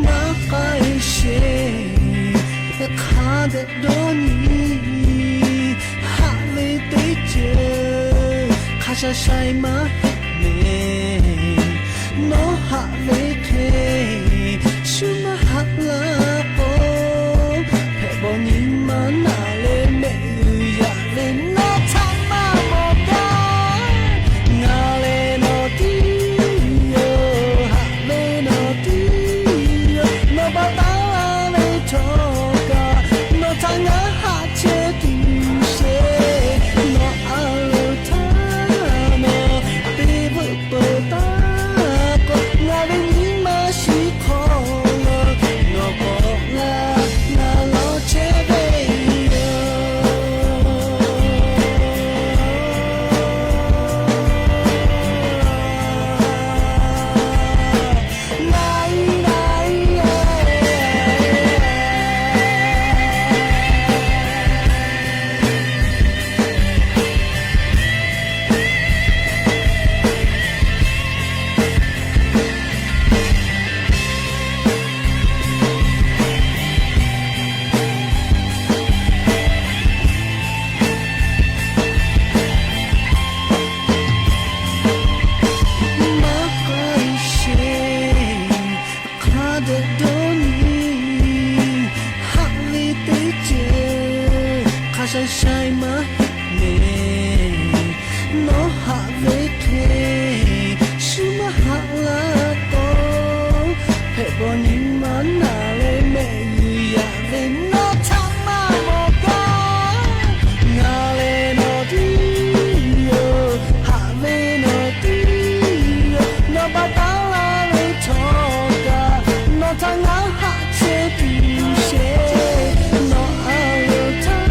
Maˇ k'ai sheˍ, hk'a dehꞈ dawˇ nyi. Haꞈ ve teˇ ceuˬ hk'a sha shaiˍ maˇ heˆ mehˍ. Nawˬ haꞈ ve hk'e shu maˇ haꞈ la k'o, hpehꞈ bawˬ nyi ma naˬ leh mehˆ g'uiˬ yaꞈ ve nawˬ htaꞈ maˇ mawˬ gaˇ. Ngaˬ lehˬ nawˬ tiˉ yoˬ, haꞈ ve nawˬ tiˉ yoˬ. Nawˬ baˬ taˍ laˇ ve htawˇ kaꞈ, nawˬ htaꞈ ngaˬ haꞈ chehˇ tuˬ sheˍ. Nawˬ a loˍ htaˇ nawˬ te veuˆ peuˬ taˍ k'o, ngaˬ ve nyi ma shiˍ hk'aw lo nawˬ k'awꞈ la, ngaˬ lawˬ chehˇ ve yoˬ. Maˇ k'ai sheˍ, hk'a dehꞈ dawˇ nyi. Haꞈ ve teˇ ceuˬ hk'a sha shaiˍ maˇ heˆ mehˍ. Nawˬ haꞈ ve hk'e shu maˇ haꞈ la k'o, hpehꞈ bawˬ nyi ma naˬ leh mehˆ g'uiˬ yaꞈ ve nawˬ htaꞈ maˇ mawˬ gaˇ. Ngaˬ lehˬ nawˬ tiˉ yoˬ, haꞈ ve nawˬ tiˉ yoˬ. Nawˬ baˬ taˍ laˇ ve htawˇ kaꞈ, nawˬ htaꞈ ngaˬ haꞈ chehˇ tuˬ sheˍ. Nawˬ a loˍ htaˇ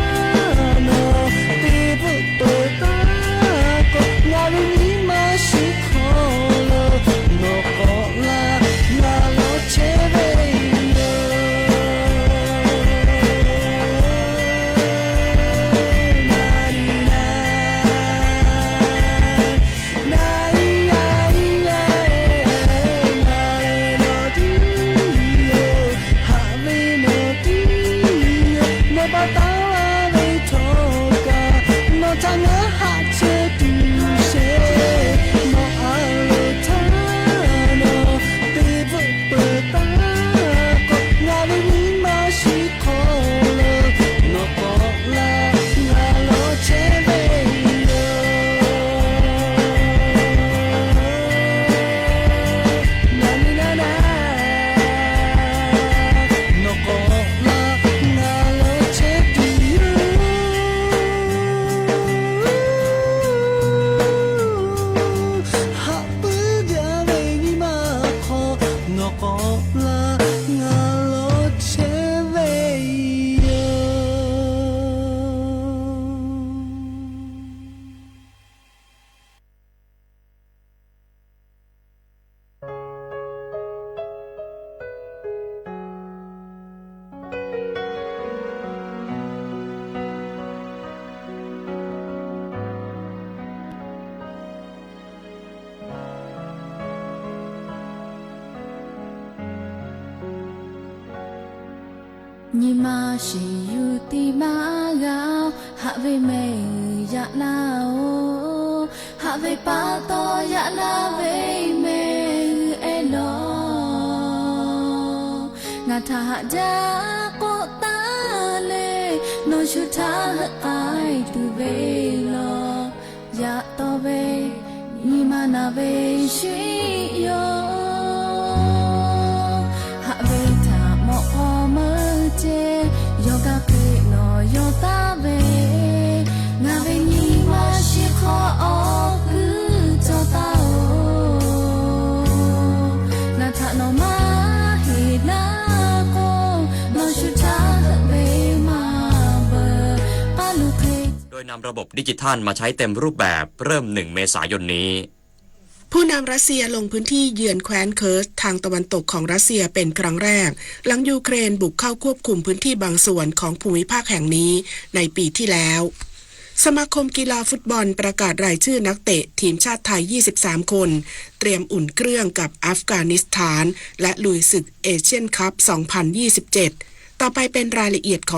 nawˬ te veuˆ peuˬ taˍ k'o, ngaˬ ve nyi ma shiˍ hk'aw lo nawˬ k'awꞈ la, ngaˬ lawˬ chehˇ ve yoˬ. Haꞈ ve nawˬ tiˉ yoˬ, nawˬ baˬ taˍ laˇ ve htawˇ kaꞈ, nawˬ htaꞈ ngaˬ haꞈ chehˇ tuˬ sheˍ. Nawˬ a loˍ htaˇ nawˬ te veuˆ peuˬ taˍ k'o, ngaˬ ve nyi ma shiˍ hk'aw lo nawˬ k'awꞈ la, ngaˬ lawˬ chehˇ ve yoˬ. Nawˬ k'awꞈ la, ngaˬ lawˬ chehˇ tuˬ yoˬ. Haꞈ puiˉ jaˇ ve nyi ma hk'aw, nawˬ k'awꞈ la, ngaˬ lawˬ chehˇ ve yoˬ. Nyi ma shiˍ yuˬ tiˉ maˇ g'a, haꞈ ve mehˆ g'uiˬ yaꞈ laˇ-oˬ. Haꞈ ve pa taw yaꞈ laˇ ve mehˆ g'uiˬ ehˉ lawˬ. Ngaˬ htaꞈ haꞈ jaˇ k'oˆ taˍ le, nawˬ shu htaꞈ heuˆ k'ai tuˬ ve lawˬ. Yaꞈ taw ve nyi ma naˬ ve shiˍ yoˬ. Haꞈ ve htaꞈ mawꞈ k'aw meuˇ ceh, yawˇ kaˇ hk'e nawˬ yawˇ taˍ ve, ngaˬ ve nyi ma shiˍ hk'aw awˬ kuiˬ cawˬ taˍ-oˬ. Ngaˬ htaꞈ nawˬ maˇ heˆ laˇ k'o, nawˬ shu htaꞈ heuˆ ve maˇ ระบบดิจิทัลมาใช้เต็มรูปแบบเริ่มหนึ่งเมษายนนี้ ผู้นำรัสเซียลงพื้นที่เยือนแคว้นเคิร์สทางตะวันตกของรัสเซียเป็นครั้งแรก หลังยูเครนบุกเข้าควบคุมพื้นที่บางส่วนของภูมิภาคแห่งนี้ในปีที่แล้ว สมาคมกีฬาฟุตบอลประกาศรายชื่อนักเตะทีมชาติไทย ยี่สิบสาม คน เตรียมอุ่นเครื่องกับอัฟกานิสถาน และลุยศึกเอเชียนคัพ สองพันยี่สิบเจ็ด ต่อไปเป็นรายละเอียดของ